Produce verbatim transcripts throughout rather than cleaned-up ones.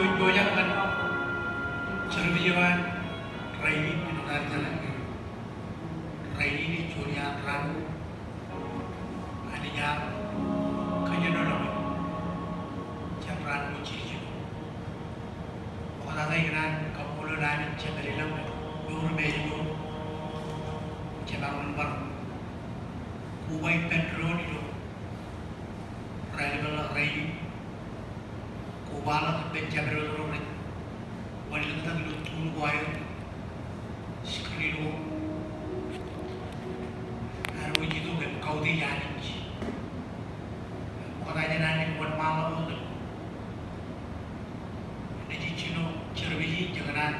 Pojak ñan service eo an rainin, ilo ad jeḷā ke rainin ej juon iaan raan ko Anij ear kōjenolọk jān raan ko jiljino. Ṃoktata ikōṇaan kaṃṃoolol Anij jemād ilañ mour im ājmour. Jemaroñ bar koba ippān doon ilo raelepen ḷọk rainin. Kobaḷọk ippān jabdewōt ro rej wanlōñtak ilo tool ko aer, screen ko. Ad wōj itok im kautiej Anij. Ṃokta jān an naaj wōnṃaanḷọk wōt im nejid jino service in, jekōṇaan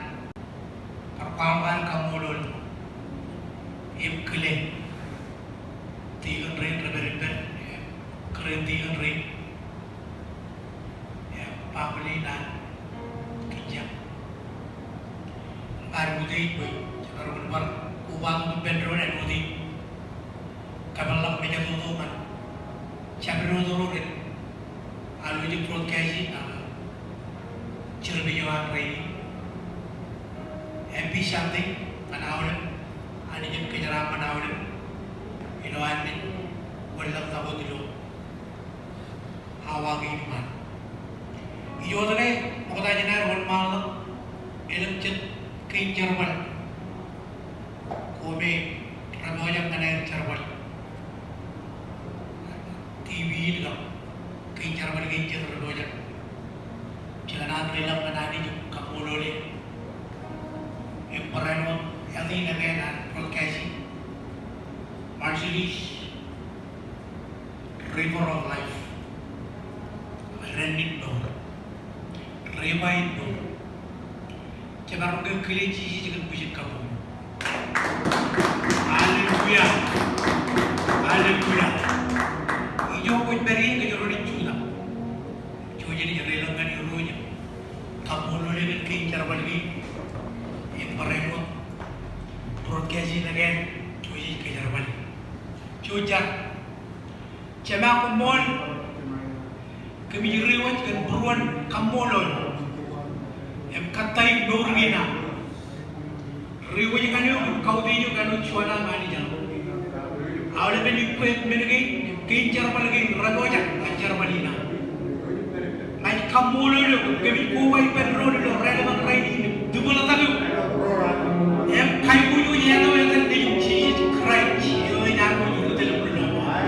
bar kwaḷọk an kaṃṃoolol im kile tikōn rein rej pād ippād, im kōrā in tikōn rein, im family in an Kiñjam. Bar utiej bwe jemaroñ bar koba tok ippān doon, āinwōt in kōpeḷḷọk mejatoto ñan jabdewōt ro rej alwōj broadcast in ilo service eo an rainin. Happy Sunday ñan aolep. Anij en kōjeraaṃṃan aolep ilo ad naaj wōnḷọk tok wōt ilo awa kein iṃaan. Ijo wōt ke ṃokta jān ad wōnṃaanḷọk elōñ jet kein jerbal ko me repojak ñan aer jerbal TV in kab kein jerbal kein jet repojak. Jekōṇaan reilañ ñan Anij im kaṃṃoolol e im barāinwōt ālikin an broadcast in, Marshallese River of Life. Ren in mour. River in mour. Jemaroñ ke kile Jisōs kōn bwijin kabuñ. Hallelujah. Hallelujah. Ijo kwōj pād ie, kōjro naaj jutak. Jouj im reilañ ñan Irooj im kaṃṃoolol e kōn kein jerbal kein im barāinwōt broadcast in again. Jouj im kōjerbal. Jouj jar. Jema, koṃṃool. Kōmij diwōj kōn būruon kaṃṃoolol im kōttāik mour kein aṃ. Diwōj ñan eok im kautiej eok āinwōt juon aṃ Anij aṃ. Aolepen equipment kein, kein jerbal kein repojak ñan jerbal in aṃ. Ij kaṃṃoolol eok im kōmij koba ippān doon ilo raelep in rainin im tūpḷọk eok im kaiboojoj āinwōt etan Nejūṃ Jisōs Kraist eo ej armej ilo tōl im ri-lọmọọr.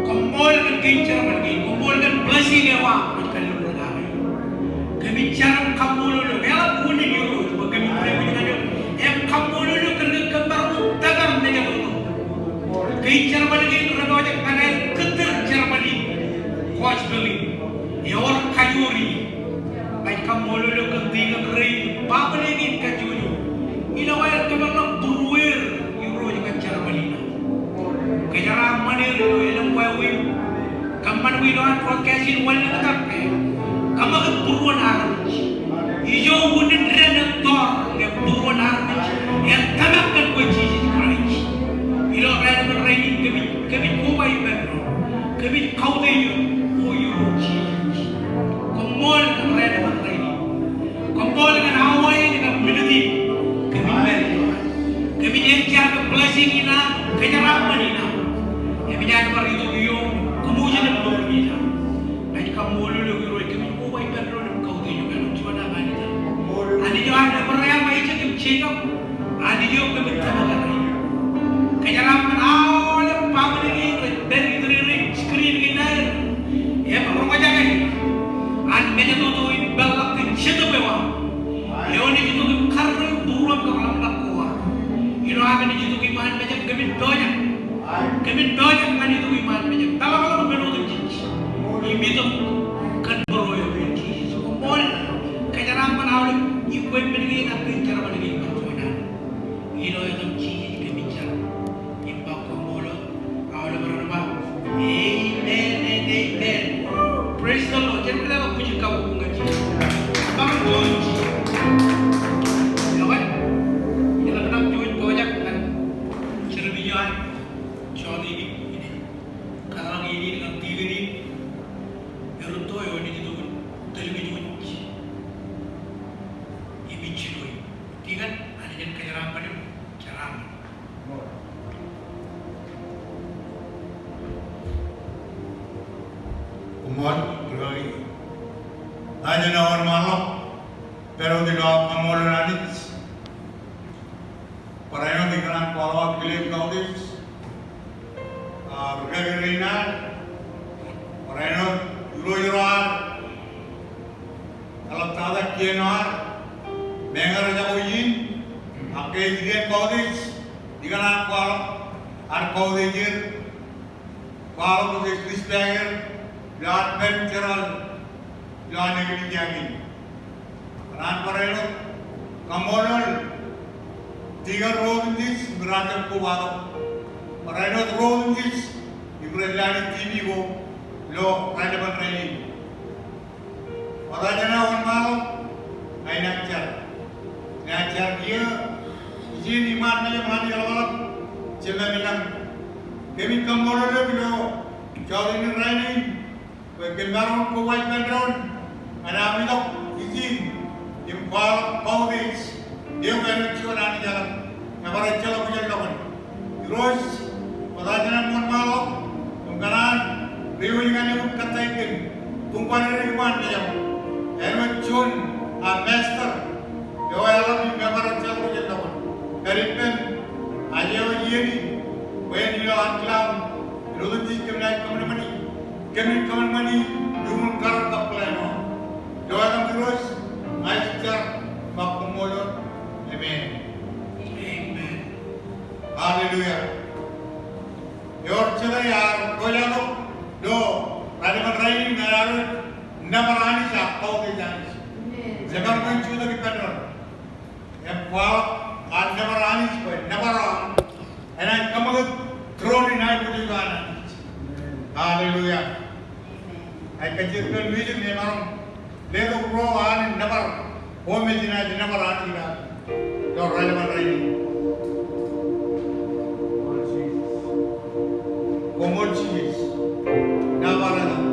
Koṃṃool kōn kein jerbal kein, koṃṃool kōn blessing eo aṃ ej kalliṃur kake. Kōmij jar im kaṃṃoolol eok, eḷap unin Irooj, bwe kōmij diwōj ñan eok im kaṃṃoolol eok kōn ke kōm bar wōt tōpar mejatoto kein jerbal kein repojak ñan aer kōttōr jerbal in, gospel in, ewōr kajoor in. Ij kaṃṃoolol eok kōn tikōn rein, baaṃle kein kajjojo ilo aer kōpeḷḷọk būrueir Irooj ñan jerbal in aṃ. Kōjeraaṃṃan er ilo elōñ wāween. Kōṃṃan bwe ilo an broadcast in wanlōñtak ke kōṃakūt būruon armej. Ijo unin dān ettoor ñe būruon armej en tōmak kōn bwe Jisōs Kraist. Ilo raelep in rainin kōmij, kōmij koba ippān doon. Kōmij kautiej eok, O Irooj Jisōs. Koṃṃool kōn raelep in rainin. Koṃṃool kōn awa in kab minit in kōmij pād ilo an. Kōmij ejjab blessing in aṃ, kōjeraaṃṃan in aṃ. Im ij bar itok ioō, koṃṃool in mour in aṃ. Ij kaṃṃoolol eok Irooj, kōmij koba ippān doon im kautiej eok āinwōt juon aṃ Anij aṃ. Anij eo an Ebream, Aisak im Jekob. Anij eo kōmij tōmak er. Kōjeraaṃṃan aolep baaṃle kein rej pād iturerein screen kein aer im roñjake an mejatoto in peḷḷọk kōn Jetōb eo aṃ eo naaj itok im karreoik būruōṃ kab ḷōmṇak ko ad. Ilo am naaj itok iṃaan mejaṃ, kōmin pojak. Kōmin pojak ñan itok iṃaan mejaṃ. Peḷḷọk men otemjej im itok kōn bōro eo, Jisōs. Koṃṃool. Kōjeraaṃṃan aolep equipment kein ak kein jerbal kein bar juon an. Ilo etaṃ Jisōs kōmij jar im ba koṃṃool. Aolep ren ba, amen and amen. Praise the Lord. Jen leḷọk bwijin kabuñ ñan Jisōs. Maroñ jouj. Eo, ej leḷọk jouj pojak ñan service eo an. Joñan in, in kōtḷọk iien in ñan tikōn in, erūtto eo naaj itok im tōl kōj wōj Pād wōt ilo aō kaṃṃoolol Anij. Barāinwōt ikōṇaan kwaḷọk aō kileer kautiej, a, ri-kaki rein ad, barāinwōt irooj ro ad, eḷaptata kien eo ad, meñe rej jako iien, ak ke ej dien kautiej, ikōṇaan kwaḷọk ad kautiej er, kwaḷọk kōj ej respect er ilo ad pād jeral ilo an eklejia kein. Kōṇaan barāinwōt kaṃṃoolol tikōn ro otemjej im ri-jab kobatok. Barāinwōt ro otemjej im rej lale TV ko ilo raelepen rainin. Ṃokta jān aō wōnṃaanḷọk, ña inaaj jar. Inaaj jar kiiō ijin iṃaan mejaṃ an eḷapḷọk Jemem ilañ. Kōmij kaṃṃoolol eok ilo jota in rainin bwe kōm maroñ in kobatok ippān doon ñan aṃ itok ijin im kwaḷọk kautiej. Eok āinwōt juon Anij eḷap, ebar ejjeḷọk bwijin ḷọkun. Irooj, ṃokta jān aṃ wōnṃaanḷọk im kōṇaan reiwōj ñan eok im kōttāik kōm, buñbōn dik iṃaan mejaṃ. Āinwōt juon, a, master eo eḷap im ebar ejjeḷọk bwijin ḷọkun. Pād ippem, aje eo iien in, bwe en ilo ankilaab, ilo otemjej kōm naaj kōṃanṃani, kōmij kōṃanṃani iuṃwin karōk kab plan eo aṃ. Ilo etaṃ Irooj, ña ij jar im koṃṃool eok. Amen. Amen. Hallelujah. Ewōr jeḷā ear roñjake ilo raelepen rainin ñan ad wōj nōbar Anij ak kautiej Anij. Amen. Jemaroñ in jutak ippān doon im kwaḷọk an nōbar Anij bwe nōbar eo an enaaj kōṃakūt tūroon in aiboojoj eo an Anij. Hallelujah. Ij kajjitōk kōn wōj im emaroñ letok ruo an nōbar, ko mej inaaj nōbar Anij ilo raelepen rainin. Koṃṃool Jisōs. Nōbar etaṃ.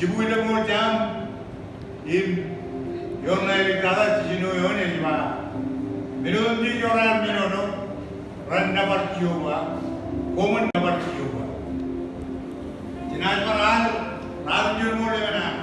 Jibukwi ḷap ṃool jaṃ im ioon ṇa ej tata jiljino eoon ej ba, men otemjej ro raar menono ren nōbar Jeova, koṃwin nōbar Jeova. Jenaaj bar al, raar juon ṃool emān an.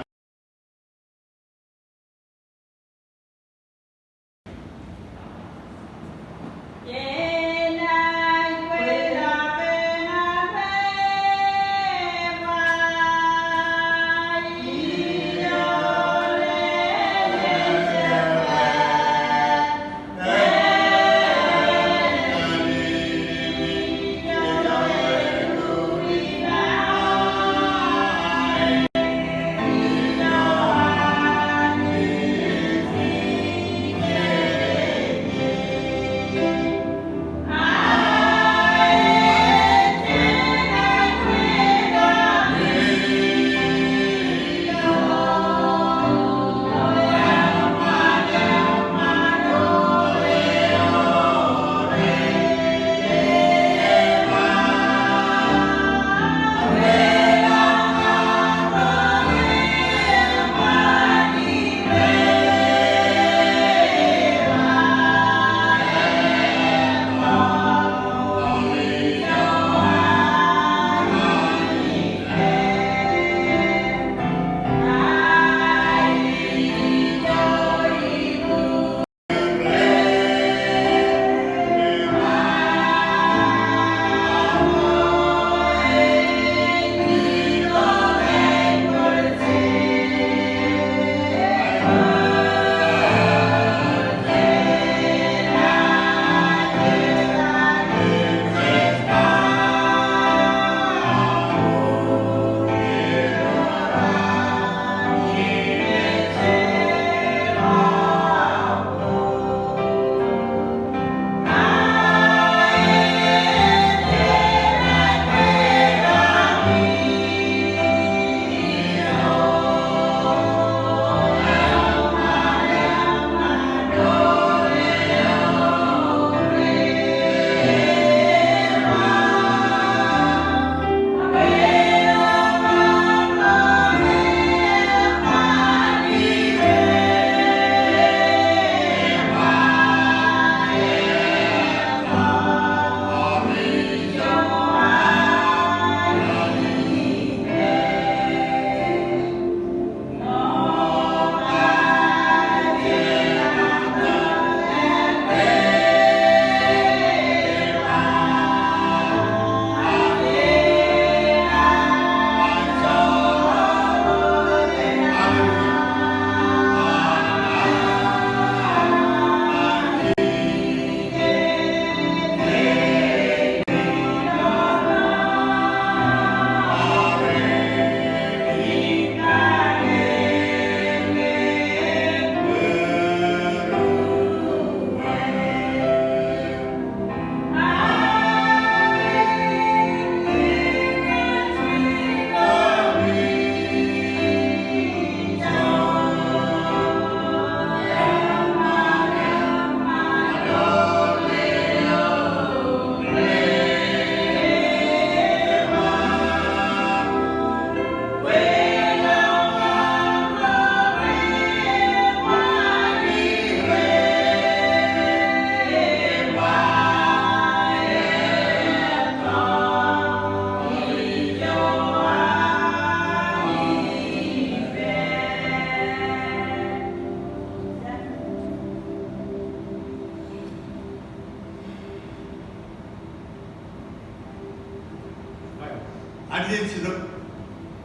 Jetōb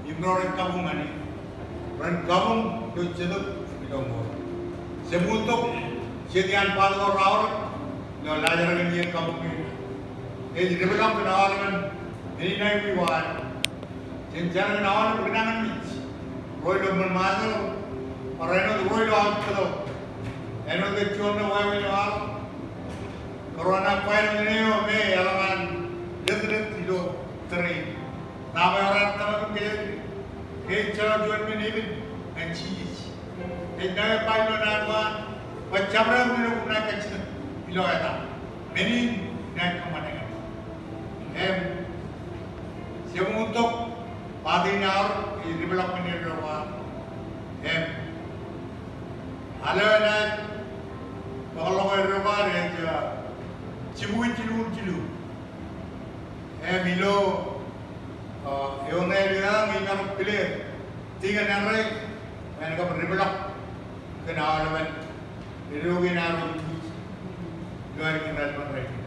im ro rej kabuñ ñan e, ren kabuñ ilo jetōb im ilo mour. Jemem tok, jet iaan bar ko raorōk ilo laajrak in iien kabuñ in. Ej ripḷọk kōn aolepen men in aikuj eo ad. Jen jar kōn aolep ri nañinmej ro ilo ṃōn Ṃajeḷ, barāinwōt ro ilo aujpitōḷ, āinwōt ke juon ṇe wāween eo eḷap, kōrā ṇa kwe ṇe eo me eḷaññe an detdet ilo tōre in. Ṇa eo raar tōmak im kōjatdikdik, ke ejjeḷọk juon men epen ñan Jisōs. Ej ṇa eo ba ilo naan ko an, bwe jabdewōt men eo koṃ naaj kajjitōk ilo eta, men in inaaj kōṃṃane ñan eok. Im jemem tok, party in aorōk ej ripḷọk kōn erreo ko an. Im ilo enaaj bōkḷọk erreo ko an ej, ah, jibukwi jilu im jilu. Im ilo, ah, eoon eo ej ḷōmṇak im ej kile, tikōn ṇe rej, en kab ripḷọk kōn aolepen erreo kein ad ilo ad in ḷōmṇak.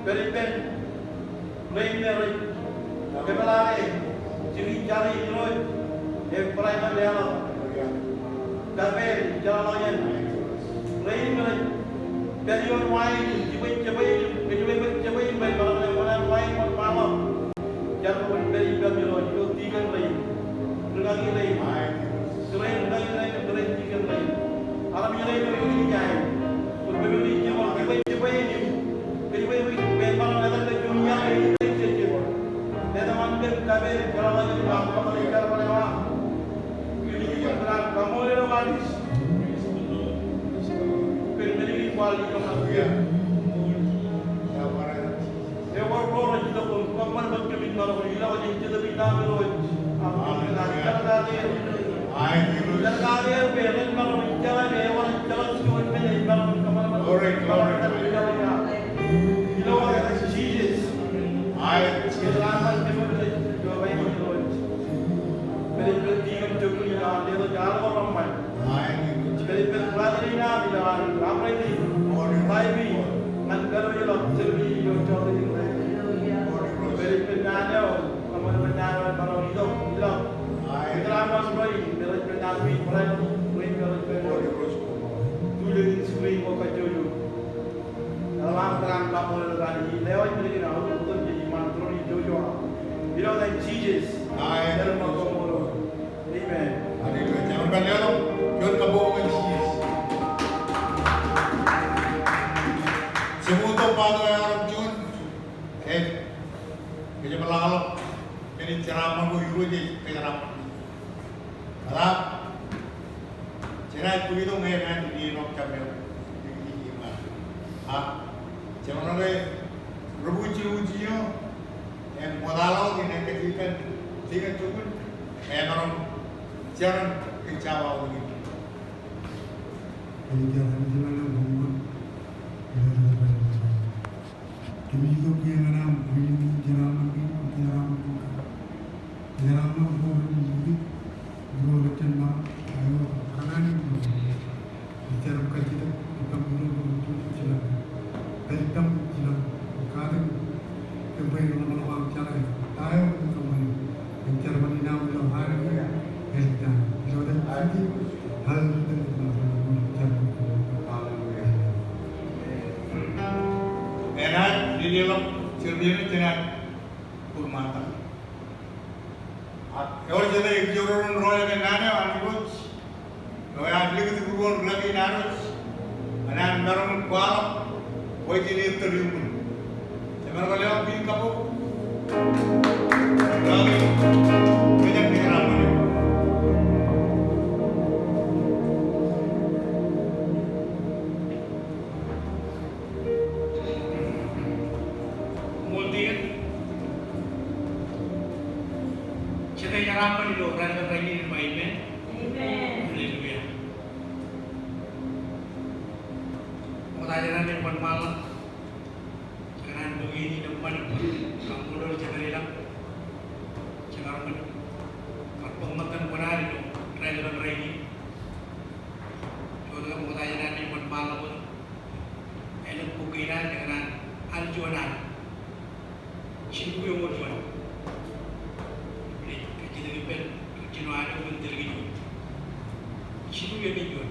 Pād ippān rein me rej kōmeḷeḷe, jikin jari Irooj, im barāinwōt leḷọk. Kapeel, jeḷāḷọkjeṇ. Rein me rej pād ioon wain, jibwe jebwe, kōjebwebwe jebwe, im bar maroñ leḷọk wain wōt ṃaḷọk. Jar bwe kwōn pād ippām Irooj, ilo tikōn rein. Rūkaki rein. Rein rūkaki rein, rein tikōn rein. Armej rein ilo ijin in. Kwōn pād ilo ijin in, jibwe jebwe im kōjebwebwe, bwe en maroñ etal ilo juon iiō, etal ilo juon iiō. Glory, glory, glory. Amen. Hallelujah. Jemaroñ in leḷọk juon kabbokbok ñan Jisōs. Jemaroñ in leḷọk juon kabbokbok ñan Jisōs. Im kōjeṃḷọk kōn jeraaṃṃan ko Irooj ej kōjeraaṃṃan. Ak jenaaj bōk itok ñe enaaj leḷọk jab eo. Ak jemaroñ ke ri-bwijin eo im ṃoktaḷọk in kajjitōk, jitōk jokwe, emaroñ jar kōn jabdewōt in. Enaaj leḷọk jeraaṃṃan in, jenaaj kōṃṃan tōmak. Ak ewōr jete ej jab ro ro eo ej naan eo an Irooj. Eo ear likūt būruon rūkaki in Irooj. Enaaj maroñ in kwaḷọk bwe jen ettōr iuṃwin. Jemaroñ ke leḷọk bwijin kabbokbok. Rūkaki, kōjeañ kōjeraaṃṃan eok. Ṃool tiken. Jete jeraaṃṃan ilo rālikar rainin ba amen? Amen. Hallelujah. Ṃokta jān an ṃōk ṃaanḷọk. Kōṇaan bōk iien in eṃṃan, kaṃṃoolol Jemem ilañ. Jemaroñ in kar bōk ṃōttan kōṇaan ilo rālikar rainin. Jemaroñ in ṃokta jān an ṃōk ṃaanḷọk. Elōñ bok kein jilu eñoul juon. Ej kajjitōk ippān, kajjitōk ippān, kajjitōk ippān. Jilu eñoul juon.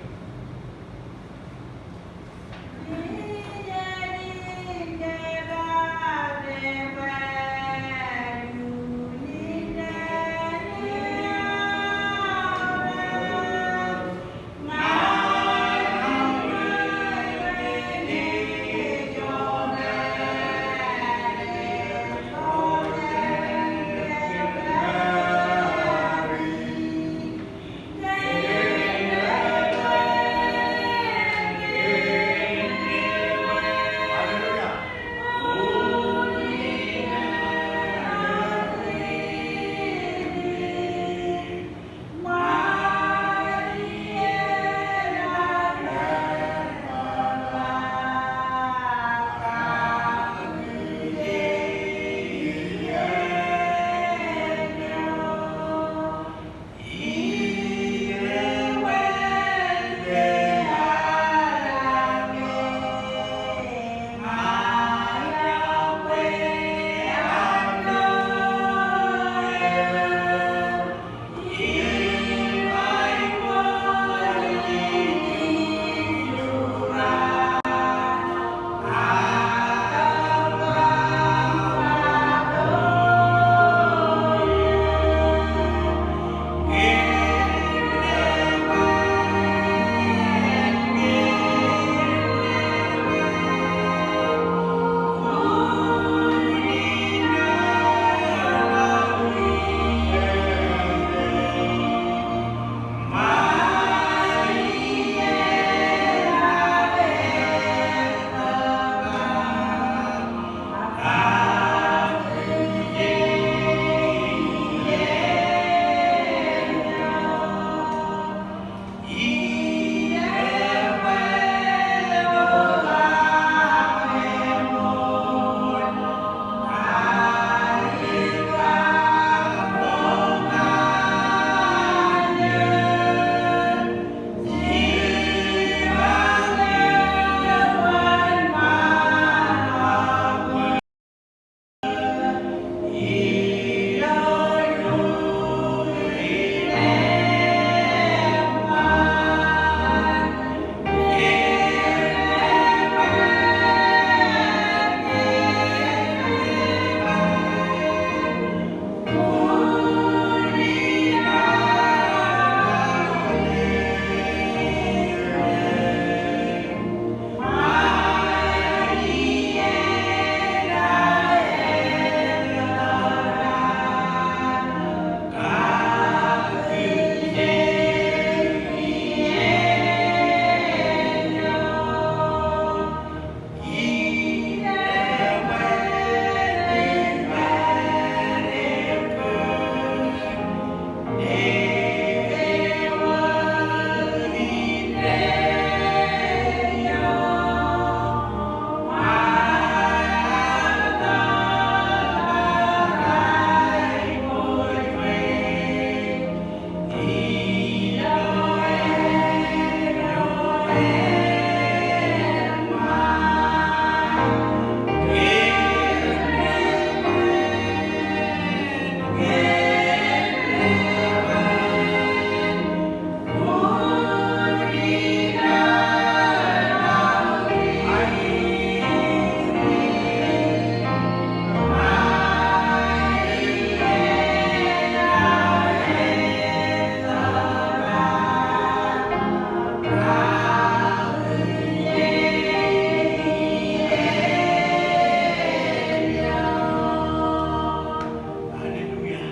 Hallelujah.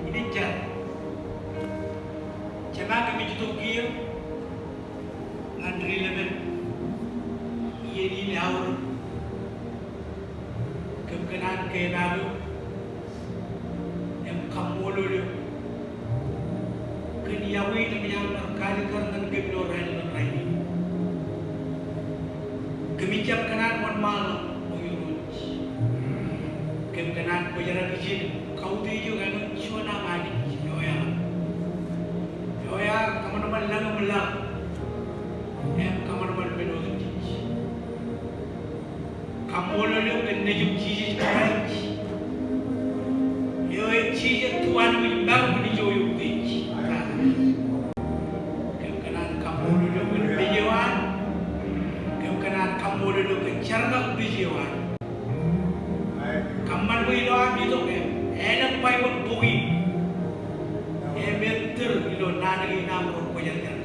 Inaaj jar. Jema kōmij itok kiiō ñan ri-lepen iien in aorōk. Kōm kōṇaan kepaak eok im kaṃṃoolol eok kōn iọkwe in eṃōj aṃ bar kaalikkar ñan kōm ilo rainin rainin. Kōmij jab kōṇaan wōnṃaanḷọk eo Irooj. Kōm kōṇaan bōjrak ijin kautiej eok āinwōt juon aṃ Anij eo eaar. Eo eaar kōṃanṃan lañ im laḷ im kōṃanṃan men otemjej. Kaṃṃoolol eok kōn Nejiṃ Jisōs Kraist jar wōt ijo eok pej. Kōm kōṇaan kaṃṃoolol eok kōn pej eo an. Kōm kōṇaan kaṃṃoolol eok kōn jerkakpeje eo an. Kōṃṃan bwe ilo am itok im ālōk Baibōḷ bok in im ettōr ilo naan kein aṃ ro kwōjarjar.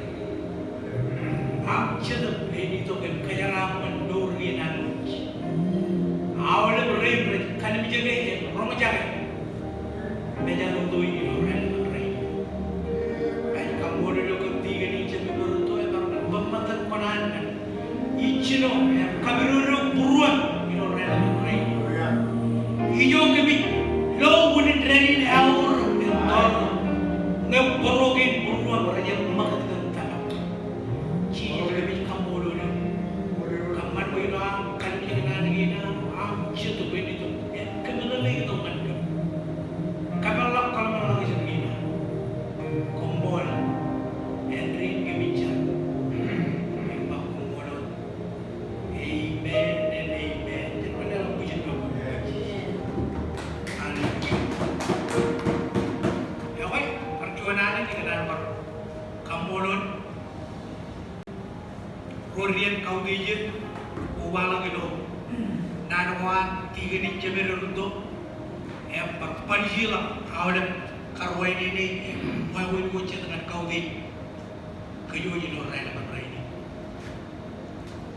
Aṃ Jetōb ej itok im kōjeraaṃṃan mour kein an wōj. Aolep rein rej kalimjeke im roñjake mejatoto in ilo raelep in rainin. Ij kaṃṃoolol eok kōn tikōn in jemem Rūtto im bar ṃōttan kōṇaan ñan ijjino im kapidodo būruōṃ ilo raelep in rainin. Ijo kōmij lo unin rainin eaorōk im toortok ñe bōro kein būruōṃ rej jab ṃakūt kōn tōmak. Jisōs, kōmij kaṃṃoolol eok. Kōṃṃan bwe ilo am kalimjek naan kein aṃ, aṃ Jetōb ej itok im kōmeḷeḷe itok ñan kōm. Kōpeḷḷọk kōḷmānḷọkjeṇ kein aṃ. Koṃṃool. Āindein kōmij jar im ba koṃṃool. Amen and amen. Jen bar leḷọk bwijin kab. Hallelujah. Ekwe, bar juon alen ikōṇaan bar kaṃṃoolol ro ri en kautiej in kobaḷọk ilo naan ko an tikōn in Jemeddo Rūtto im bar pād ilo aolep karuwainene im wāween ko jet ñan kautiej kōj wōj ilo raelep in rainin.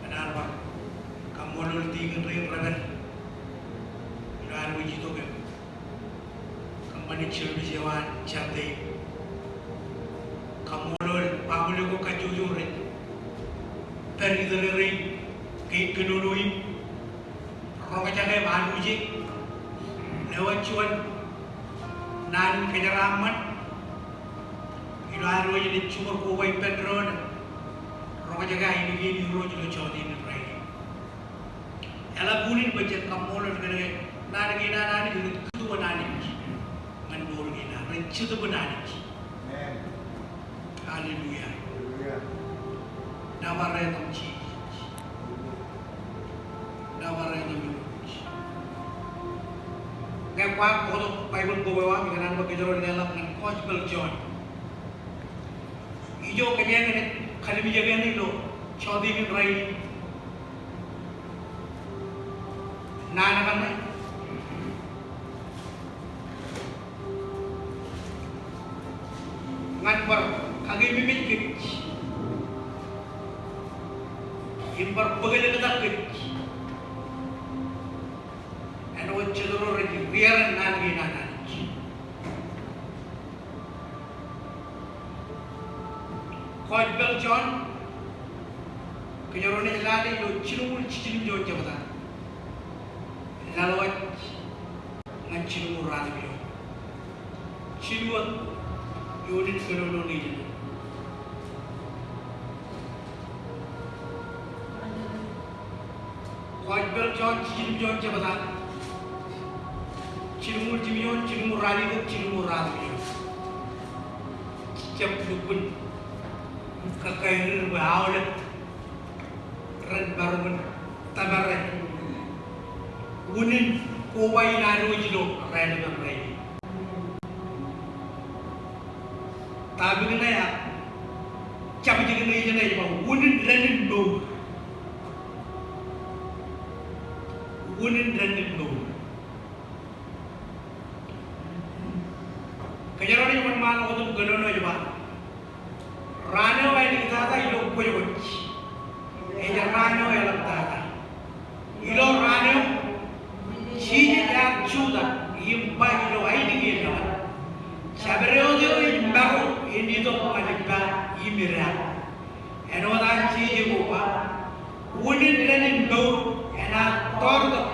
Kōṇaan bar kaṃṃoolol tikōn rein rej pād ilo ad wōj itok im kōṃṃane service eo an Sunday. Kaṃṃoolol baaṃle ko kajjojo rej pād itōrerein kein kōnono in. Roñjake im alwōje. Lewōj juon naan in kōjeraaṃṃan ilo ad wōj ilo jibwe koba ippān doon. Roñjake ainikien Irooj ilo jota in rainin. Eḷap unin bwe jen kaṃṃoolol kōnke naan kein an Anij rej kūtbōn Anij ñan mour kein ad, rej jetōbōn Anij. Amen. Hallelujah. Hallelujah. Nōbar etaṃ Jisōs. Nōbar etaṃ Irooj. Ñe kwaar bōktok Baibōḷ bok eo aṃ, ikōṇaan bwe kōjro leḷọk ñan Gospel John. Ijo kōjeañ ej kalimjeke ilo jota in rainin. Naan kaṇe ñan bar kakememej kōj im bar bōklōñtak kōj āinwōt jet ro rej riaran naan kein an Anij. Gospel John, kōjro naaj lale ilo jilñuul jiljilimjuon jebta. Laḷ wōj ñan jilñuul ralitōk. Jilu wōt ioon in kōnono nejin. Gospel John jiljilimjuon jebta. Jilñuul jimjuon, jilñuul ralitōk, jilñuul ralitōk. Jab lukkuun kōkāālōt bwe aolep ren maroñ in tōpare unin koba in ad wōj ilo raelep in rainin. Topic ṇe ak subject ṇe ej ba unin dān in mour. Unin dān in mour. Kōjro naaj wōnṃaanḷọk wōt im kōnono ej ba, raan eo āliktata ilo kwōjkwōj ej raan eo eḷaptata. Ilo raan eo, Jisōs ear jutak im ba ilo ainikien eḷap, jabdewōt eo ej maro en itok ñan ippa im idaak. Āinwōt an jeje ko ba, unin dān in mour enaaj toortok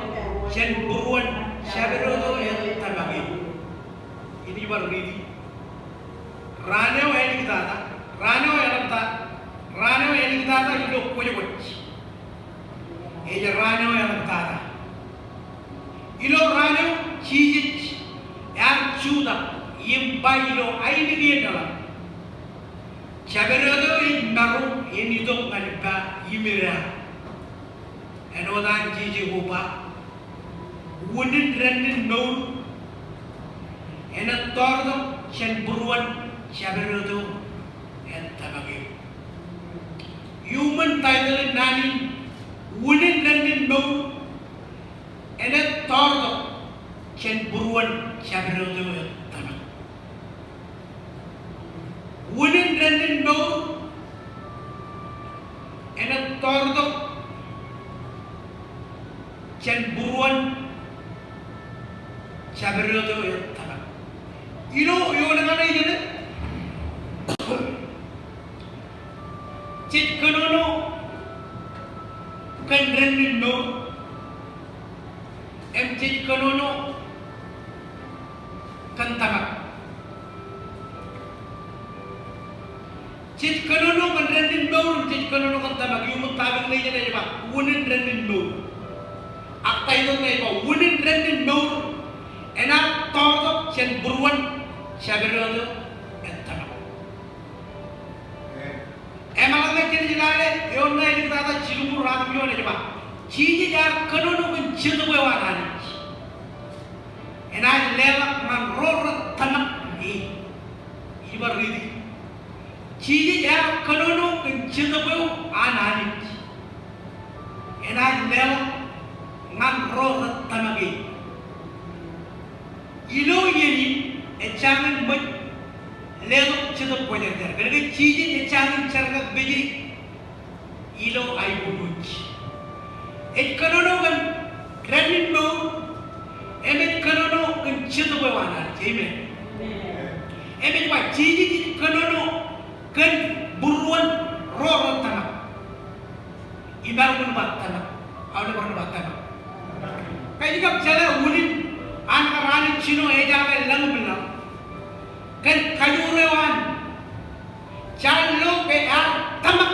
jān būruon jabdewōt eo ej tōmak in. Inaaj bar riiti. Raan eo āliktata, raan eo eḷaptata, raan eo āliktata ilo kwōjkwōj ej raan eo eḷaptata. Ilo raan eo Jisōs ear jutak im ba ilo ainikien eḷap, jabdewōt eo ej maro en itok ñan ippa im idaak. Āinwōt an jeje ko ba, unin dān in mour enaaj toortok jān būruon jabdewōt eo ej tōmak eō. Iuṃwin title in naan in, unin dān in mour enaaj toortok jān būruon jabdewōt eo ej tōmak. Unin dān in mour enaaj toortok jān būruon jabdewōt eo ej tōmak. Ilo eoon kaṇe ijeṇe, jej kōnono kōn dān in mour im jej kōnono kōn tōmak. Jej kōnono kōn dān in mour, jej kōnono kōn tōmak. Iuṃwin topic ṇe ijeṇe ej ba unin dān in mour. Ak title ṇe ej ba unin dān in mour enaaj toortok jān būruon jabdewōt eo ej tōmak. Eṃṃan ṇe jej lale eoon ṇe ej tata jilñuul ruatimjuon ej ba, Jisōs ear kōnono kōn Jetōb eo an Anij enaaj leḷọk ñan ro rej tōmak e. Ij bar riiti. Jisōs ear kōnono kōn Jetōb eo an Anij enaaj leḷọk ñan ro rej tōmak e. Ilo iien in ej jañin ṃōj letok Jetōb Kwōjarjar. Kōnke Jisōs ej jañin jerkakpeje ilo aiboojoj. Ej kōnono kōn dān in mour im ej kōnono kōn Jetōb eo an Anij. Amen. Im ej ba Jisōs ej kōnono kōn būruon ro rej tōmak. Im bar wōn ba tōmak? Aolep bar wōn ba tōmak? Kajjitōk jeḷā unin an kar Anij jino ejake lañ im laḷ kōn kajoor eo an, jaar lo ke ear tōmak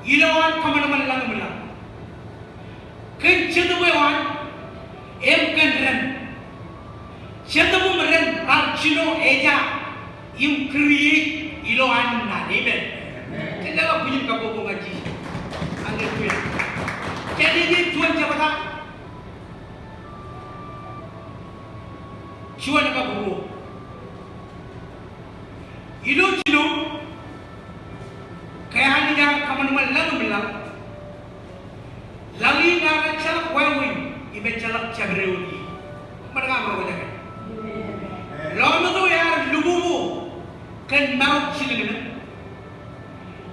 ilowaan kōṃanṃan lañ im laḷ kōn Jetōb eo an im kōn dān. Jetōb im dān raar jino ejake im create ilo anij ṇe. Amen. Jen leḷọk bwijin kabbokbok ñan Jisōs. Hallelujah. Jenesis juon jebta, juon kab ruo. Ilo jino, ke Anij ear kōṃanṃan lañ im laḷ, laḷ in ear ejjeḷọk wāween im ejjeḷọk jabdewōt e. Ṃōj kōn ro jake. Lọmeto ear lububu kōn marok jilkinōk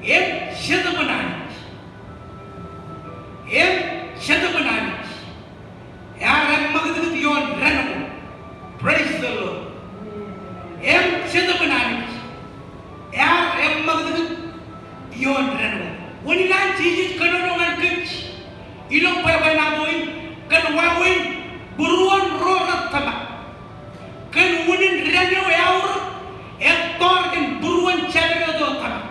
im Jetōb in Anij. Im Jetōb in Anij ear eṃṃakūtkūt ioon dān ko. Praise the Lord. Im Jetōb in Anij ear eṃṃakūtkūt ioon dān ko. Wōn ilowaan Jisōs kōnono ñan kōj ilo bwebwenato in kōn wāween būruon ro rej tōmak. Kōn unin dān eo eaorōk, ettoor jān būruon jabdewōt eo tōmak.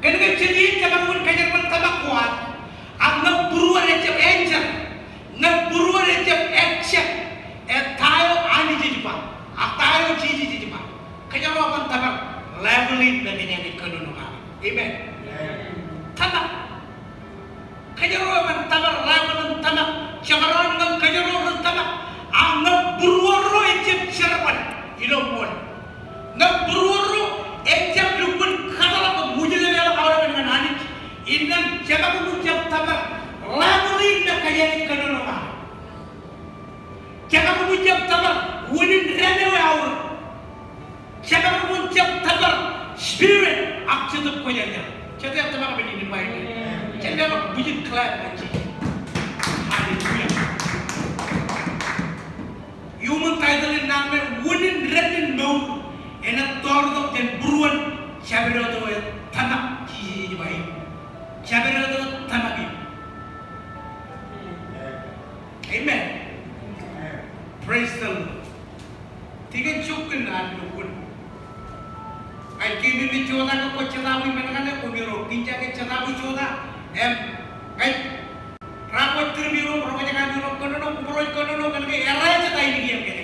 Kōnke jej jab wōn kōjerbal tōmak ko ad, ak ñe būruon ejjab enjeḷ, ñe būruon ejjab ejjab, eta eo Anij ej ba, ak ta eo Jisōs ej ba, kōjro ban tōpar level in me kōjeañ kōnono kake. Amen. Tōmak. Kōjro ban tōpar level in tōmak. Jekdọọn ñe kōjro rej tōmak, ak ñe būruorro ejjab jerbal ilo ṃool, ñe būruorro ejjab lukkuun kōtḷọk im wūjlepḷọk aolepen ñan Anij, innām jemaroñ in jab tōpar level in me kōjeañ kōnono kake. Jemaroñ in jab tōpar unin dān eo eaorōk. Jemaroñ in jab tōpar spirit ak Jetōb Kwōjarjar. Jete ej tōmak men in invite? Jen leḷọk bwijin clap ñan Jisōs. Hallelujah. Iuṃwin title in naan ṇe, unin dān in mour enaaj toortok jān būruon jabdewōt eo ej tōmak. Jisōs ej ba e, jabdewōt eo ej tōmak e. Amen. Praise the Lord. Tikōn, jokwe naan eo kwōn. Ij keememej jota ke kwōj jetabu men kaṇe, koṃiro kiin jake jetabu jota. Im ij, raar kwōj tūrmiro, roñjake ro kōnono, koṃro ej kōnono kōnke errā jet ainikien kōj.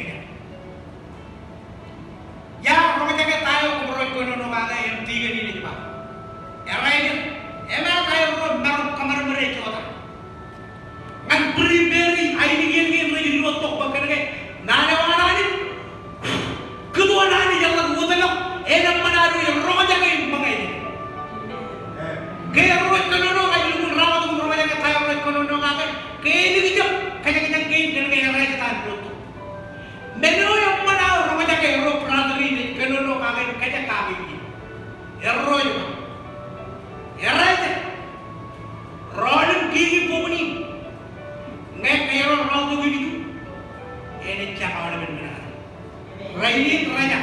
Iar roñjake ta eo koṃro ej kōnono kake im tikōn in ej ba, errā jet. Im ta eo ro maroñ kōṃadṃōde jota ñan prepare ainikien kein rej diwōjtok bwe kōnke naan eo an Anij, kūtwōn Anij eḷḷọk wōt Ñe kōjro rọọltok ilju, enaaj jab aolepen men eo. Rainin raja.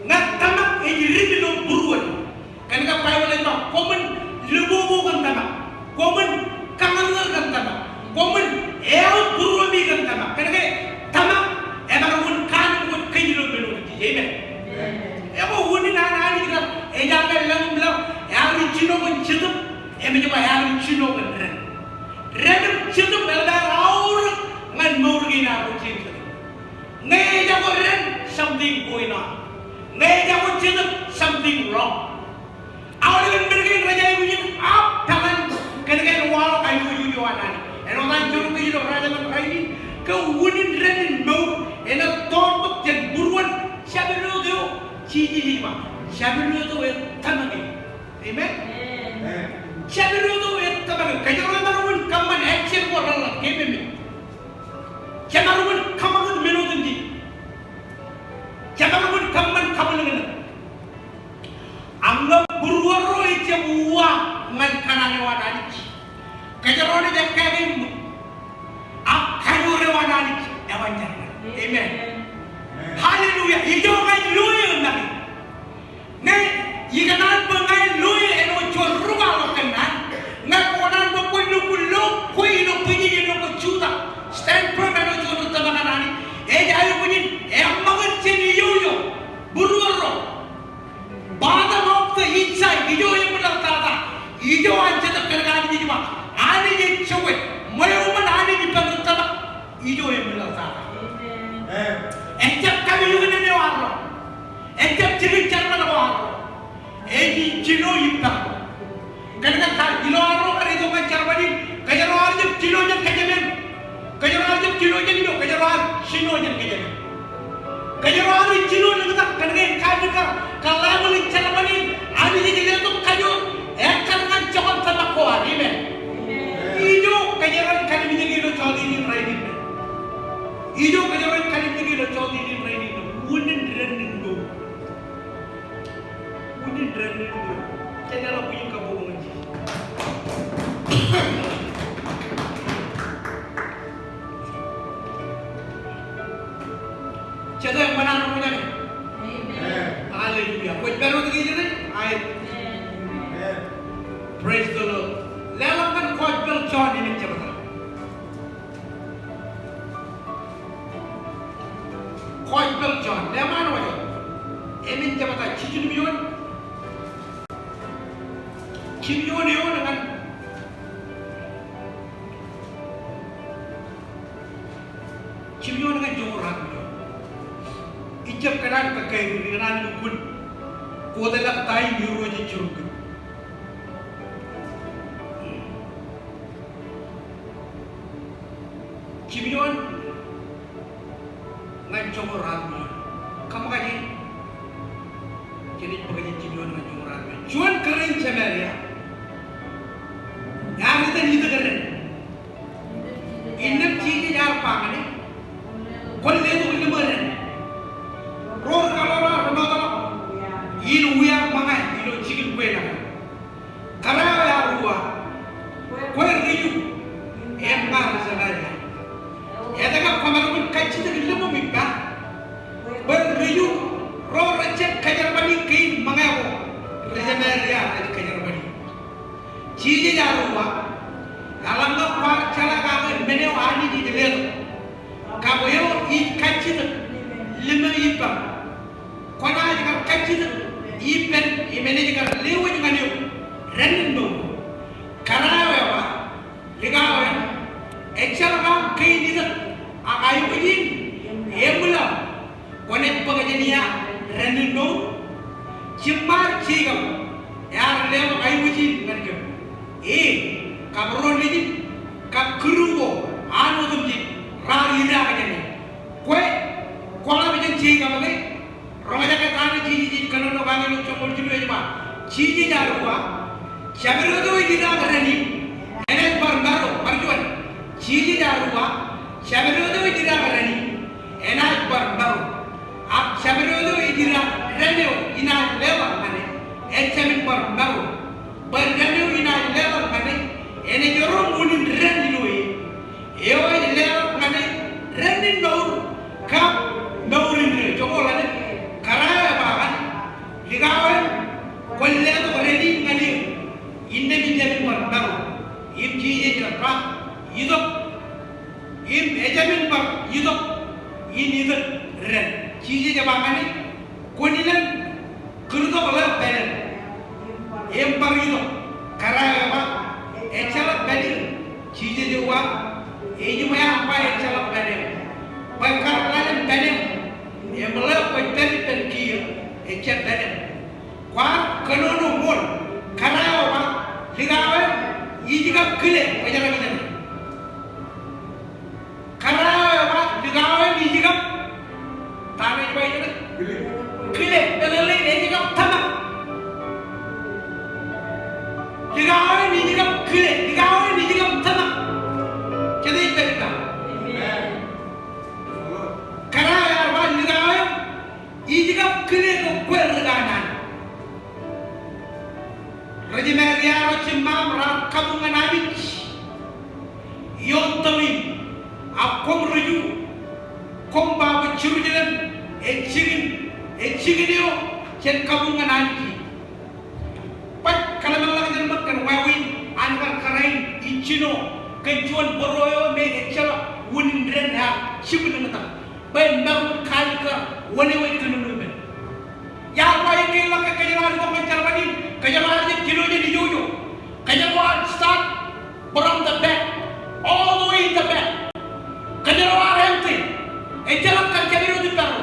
Ñe tōmak ej dik ilo būruon. Kōnke Baibōḷ ej ba, koṃwin lōbōbō kōn tōmak. Koṃwin kañōrñōr kōn tōmak. Koṃwin eaot būruemi kōn tōmak. Kōnke tōmak emaroñ in kanooj wōt kōj ilo men otemjej. Amen. Ekwe unin an Anij kar ejjañin lōñ im laḷ, ear jino kōn Jetōb, im ej ba ear jino kōn dān. Dān im Jetōb eḷap aorōk ñan mour kein arro jeiū im Jetōb. Ñe ejako dān, something going on. Ñe ejako Jetōb, something wrong. Aolepen men kein rej aikuj in off balance kōn ke en waḷọk aiboojoj eo an Anij. Āinwōt an jọrọ kōj ilo raan in rainin, ke unin dān in mour enaaj toortok jān būruon jabdewōt eo Jisōs ej ba, jabdewōt eo ettōmak eō. Amen? Amen. Jabdewōt eo ettōmak eō. Kōjro emaroñ in kōṃṃan action ko reḷḷap, keememej. Jemaroñ in kōṃakūt men otemjej. Jemaroñ in kōṃṃan kabwilōñlōñ. Ak ñe būruon ro ejjab uwaak ñan kōṇaan eo an Anij, kōjro naaj ekkā ke eṃṃan. Ak kajoor eo an Anij eban jerbal. Amen. Hallelujah. Ijo ña ij lo eō make. Ñe ikōṇaan bwe ña ij lo eō āinwōt juon rūkwaḷọk kōn naan, ñe kwō kōṇaan bwe kwōn lukkuun lo kwe ilo bwijin eo kwe jutak, stand firm āinwōt juon ri tōmak an Anij, ej aikuj in eṃṃakūt jān ijo ijo, būruon ro. Bottom of the inside, ijo eṃwilaḷ tata. Ijo an Jetōb kōnke Anij ej ba, Anij ej jokwe, ṃweo ṃōn Anij ippān ri tōmak, ijo eṃwilaḷ tata. Amen. Ejjab kapijukunen eo arro. Ejjab jikin jerbal ko arro. Ej jino ippakko. Kōnke ta ilo arro kar itok ñan jerbal in, kōjro ar jab jino jān kōjām. Kōjro ar jab jino jān ijo, kōjro ar jino jān kōjām. Kōjro ar jino lōñtak kōnke kajjitōk kar, kar level in jerbal in, Anij ej letok kajoor, ekkar ñan jokwan tōmak ko ad, amen. Ijo kōjro rej kalimjeke ilo jota in rainin. Ijo kōjro rej kalimjeke ilo jota in rainin. Unin dān in mour. Unin dān in mour. Jen leḷọk bwijin kabbokbok ñan Jisōs. Jete eṃṃan an roñjake? Amen. Hallelujah. Kwōj pād wōt ke jete? Amen. Praise the Lord. Leḷọk ñan Gospel John emān jebta. Gospel John, leṃaan wōt eo. Emān jebta jiljino im eoon. Jiljino im eoon ñan, jiljino im eoon ñan joñoul ruatimjuon. Ijab kōṇaan kōkkein, ikōṇaan lukkuun kōtḷọk ta in Irooj ej jiroñ kōj. Jimjuon ñan joñoul ruatimjuon. Kōṃṃan kajjien. Jenaaj bōk kajjien jimjuon ñan joñoul ruatimjuon. Juon kōrā in Samaria ear itōn itōn ren. Innām Jisōs ear ba ñan e, kwōn letok ḷimō ren. Ro rūkaḷoor ro rej mootḷọk in wiaak ṃōñā ilo jikin kwe ṇe. Kōrā eo ear uwaak, kwe ri Ju im ña ri Samaria. Etke kwōmaroñ in kajjitōk ḷimōṃ ippa? Bwe ri Ju ro rejjab kōjerbali kein ṃōñā ko, ri Samaria rej kōjerbali. Jisōs ear uwaak, eḷaññe kwaar jeḷā kake men eo Anij ej letok, kab eo ij kajjitōk ḷimō ippaṃ, kwōnaaj kar kajjitōk ippān im enaaj kar lewōj ñan eok dān in mour. Kōrā eo eba, likao in, ejjeḷọk aṃ kein itōn, ak aikuj in eṃwilaḷ, kwōnaaj bōk jān ia dān in mour? Jiṃṃaad Jekob ear leḷọk aikuj in ñan kōm, e, kab ro nejin, kab kidu ko an otemjej raar idaak jān e. Kwe, kwōḷap jān Jekob ke? Roñjake ta ṇe Jisōs ej kōnono kake ilo joñoul jilu ej ba, Jisōs ear uwaak, jabdewōt eo ej idaak dān in, enaaj bar maro, bar juon. Jisōs ear uwaak, jabdewōt eo ej idaak dān in, enaaj bar maro. Ak jabdewōt eo ej idaak dān eo inaaj leḷọk ñan e, ejāmin bar maro. Bwe dān eo inaaj leḷọk ñan e, enaaj erom unin dān ilo e. Im ejāmin bar itok in itōn dān. Jisōs ej ba ñane, kwōn ilōñ kūrtok ḷeo pād eo. Im bar itok. Kōrā eo ej ba, ejjeḷọk pād eo. Jisōs ej ba, ej ba, ejjeḷọk pād eo. Bwe kar ḷalem pād eo, im ḷeo kwōj pād ippān kiiō, ejjab pād eo. Kwaar kōnono ṃool. Kōrā eo ej ba, likao eo ij kab kile, bwe jeḷā ijin. Kōrā eo ej ba, likao eo ij kab, ta eo ej ba ijin? Kile. Kile, meḷeḷein ij kab tōmak. Likao eo ij kab kile, likao eo ij kab tōmak. Jete ej pād ippa? Kōrā eo ej ba, likao eo ij kab kile ke kwe ri kanaan. Ri jemād ri-arro jiṃṃaṃ raar kabuñ ñan Anij ioon tōl in, ak koṃ ri-Ju, koṃ ba bwe Jerusalem ej jikin, ej jikin eo jen kabuñ ñan Anij. Baj kōḷmānḷọkjeṇ ṃōk kōn wāween an kar kōrā in ij jino kōn juon bōro eo me ejjeḷọk unin dān ear jibwilōñtak. Bwe en makūt kaalikkar wōn eo ej kōnono ippān. Iar ba ekkā ḷọk ke kōjro ar itok ñan jerbal in, kōjro ar jab kinojen ijoko. Kōjro ar start from the back, all the way in the back. Kōjro ar empty. Ejjeḷọk kar jabdewōt ippārro.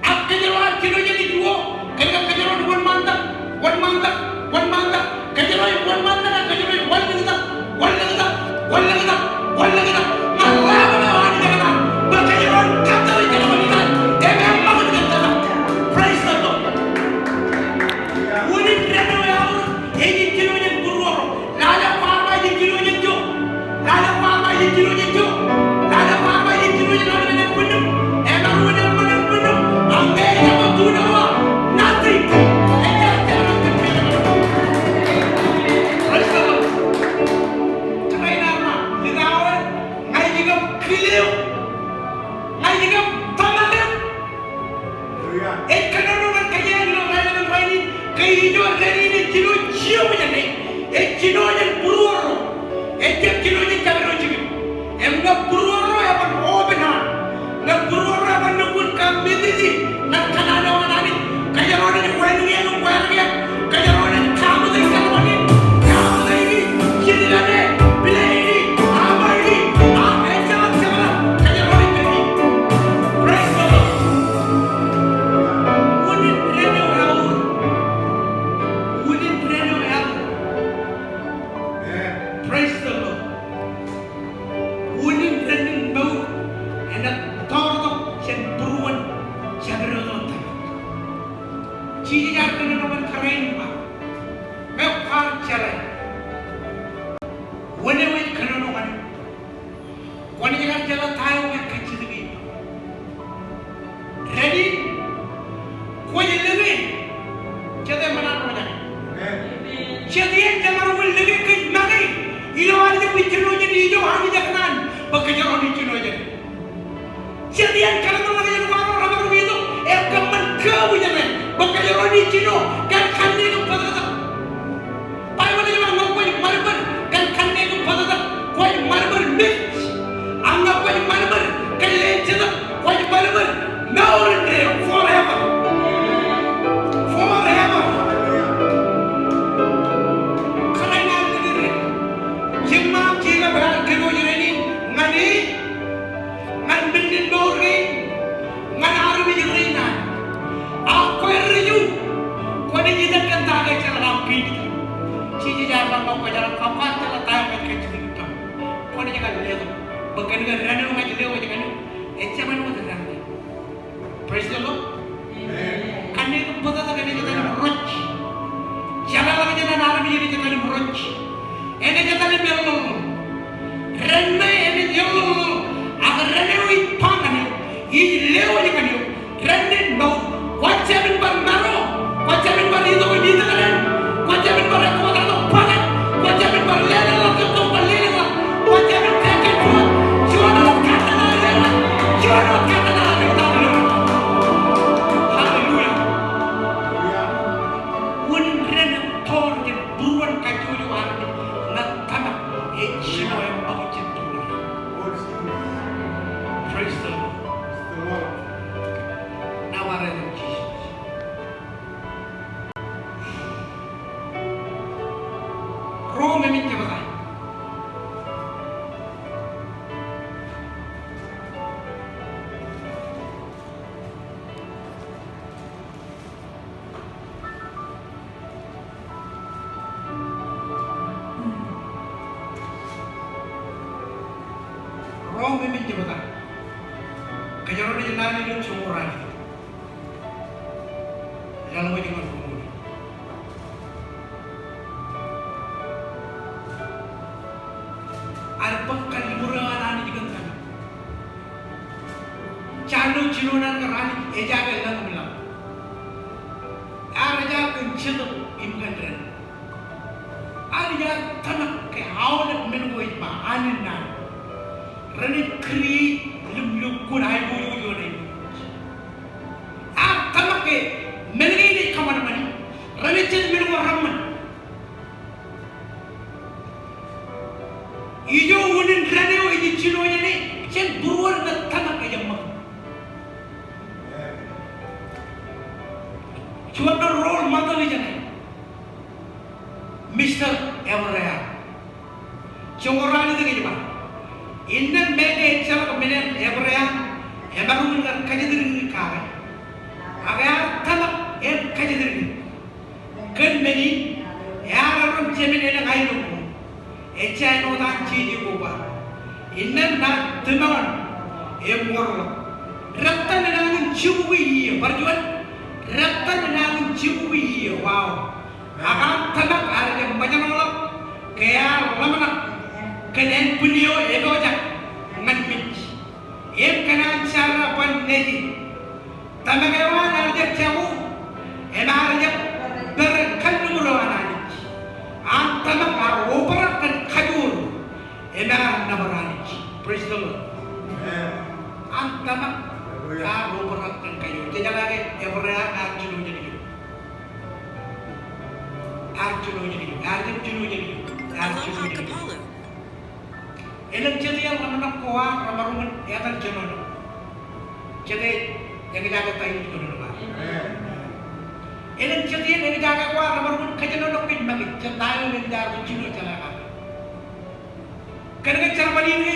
Ak kōjro ar kinojen ijo, kōjro, kōjro wōnṃaantak, wōnṃaantak, wōnṃaantak. Kōjro ej wōnṃaantak, kōjro ej wanlōñtak, wanlōñtak, wanlōñtak, wanlōñtak. Ñan ḷaban eo an ijekōṇaan. Bwe kōjro en kōttar ijekōṇaan. Im eṃṃakūt kōn tōmak. Praise the Lord. Unin dān eo eaorōk, ej kinojen būruorro. Lale kwaar ba ij kinojen ijo. Lale kwaar ba ij kinojen ijo. Lale kwaar ba ij kinojen aolep men in bwinnū. Emaroñ in eṃṃan in bwinnū. Ak ñe ejako tune eo, nothing. Ejjeḷọk jeḷā. Praise the Lord. Kōrā in ear ba, likao eo, ña ij kab kile eok. Ña ij kab tōmak eok. Ej kōnono ñan kōjeañ ilo raelep in rainin, ke ijo dān in ej jino jiṃṃaṃ, ej jino jān būruorro, ejjab jino jān jabdewōt jikin. Im ñe būruorro eban open heart, ñe būruorro eban lukkuun kaṃṃititi ñan kōṇaan eo an Anij, kōjro naaj wānōk eok im wānōk eok, kōjro naaj kaṃṃoolol jerbal in, kaṃṃoolol, jilelane, pileini, aṃaini, ak ejjeḷọk jabdewōt, kōjro naaj pād ie. Praise the Lord. Unin dān eo eaorōk. Unin dān eo eaorōk. Praise the Lord. Unin dān in mour enaaj tọọrtok jān būruon jabdewōt eo tōmak. Jisōs ear kōnono ñan kōrā in im ba, ñe kwaar jeḷā wōn eo ej kōnono ñan eok, kwōnaaj kar jeḷā ta eo ej kajjitōk eok. Dān in, kwōj lōke. Jete ṃōṇōṇō eo ej. Jete eo jemaroñ in lōke kōj make. Ilo ad jab jino jān ijo an ijekōṇaan, bwe kōjro naaj jino jān e. Jete eo kōḷmānḷọkjeṇ waḷọk remaroñ itok, ekōṃṃan kōbwijene, bwe kōjro naaj jino kōn kanniōk im bōtōktōk. Baibōḷ ej ba ñe kwōj ṃadbōd kōn kanniōk im bōtōktōk, kwōj ṃadbōd mej. Ak ñe kwōj ṃadbōd kōn leen Jetōb, kwōj ṃadbōd mour indeeo, forever. Forever. Kōrā in ear lōke dān. Jiṃṃaṃ Jetōb ear kōnooj dān in ñan e, ñan men in mour kein, ñan armej rein an. Ak kwe ri-Ju, kwōnaaj itok kōn ta ke jeḷā aṃ kein itok. Jisōs ear ba ñe kwōjeḷā, kwaar jeḷā ta eo ej kajjitōk ippaṃ, kwōnaaj kar letok. Bwe kōn ke dān eo ña ij lewōj ñan eok, ejjab āinwōt dān kein. Praise the Lord. Amen. Kanniōk im bōtōktōk enaaj etal im rej. Jeḷāḷọkjeṇ an armej enaaj etal im rej. Enaaj etal im eḷḷoḷḷoḷ. Dān ṇe enaaj eḷḷoḷḷoḷ. Ak dān eo ij ba ñan eok, ij lewōj ñan eok, dān in mour. Kwōjjab in bar maro. Kwōjjab in bar itok im itok dān. Kwōjjab in bar ekkotato bōktok. Kwōjjab in bar lelōñḷọk kōn tok bar lelōñḷọk. Kwōjjab in take control. Juon wōt katak aō lewōj. Juon wōt katak aō lewōj. Hallelujah. Unin dān eo etọọr jān būruon kajjojo armej ñan tōmak ej Nōbar etan Jisōs. Ro memej jebta. Ro memej jebta. Kōjro naaj naan ilo joñoul ralitōk. Ilo ḷọk eo ej ñan ro ṃool. Ear bōk kōn ḷōmṇak eo an Anij kōn tōmak. Jaar lo jino naan kar Anij ejaake lañ im laḷ. Ear ejaak kōn Jetōb im kōn dān. Anij ear tōmak ke aolep men ko ej ba an naan. Renaaj kūr ḷim lukkuun aiboojoj ioon aiboojoj. Ear tōmak ke men kein ej kōṃanṃani, renaaj jet men ko reṃṃan. Ijo unin dān eo ej jino jāne, jen būruod ñan tōmak ej ṃōk. Juon ro ḷōmṇak eo jāne, Mister Abraham. Joñoul ralitōk ej ba, innām men eo ejjeḷọk men in Abraham emaroñ in kar kōjatdikdik kake, ak ear tōmak im kōjatdikdik. Kōn men in, ear erom jemān elōñ aelōñ ko ejja āinwōt an jeje koba. Innām naaj tūṃoon im wōrḷọk. Dektan naan in jibukwi iiō, bar juon, dektan naan in jibukwi iiō, wow. Ak an tōmak ear jab ṃōjṇọḷọk, ke ear ḷōmṇak kōn ānbwin eo epojak ñan mej. Im kōn an Sara ban neje. Tōmak eo an ear jab jako, im ear jab pād kallukkuun eo an Anij. An tōmak ear obrak kōn kajoor, im ear nōbar Anij. Praise the Lord. Amen. An tōmak ear obrak kōn kajoor. Jejeḷā ke Abraham ear jino jān ijo. Ear jino jān ijo. Ear jab jino jān ijo. Ear jino jān ijo. Elōñ jet iien ḷōmṇak ko an remaroñ in etal jenono. Jet eo eñjake ta in kōnono kake. Elōñ jet iien eñjake ko an remaroñ in kōjenono kōj make, jet ta eo eñjake jino jeḷā kake. Kōnke jerbal in ke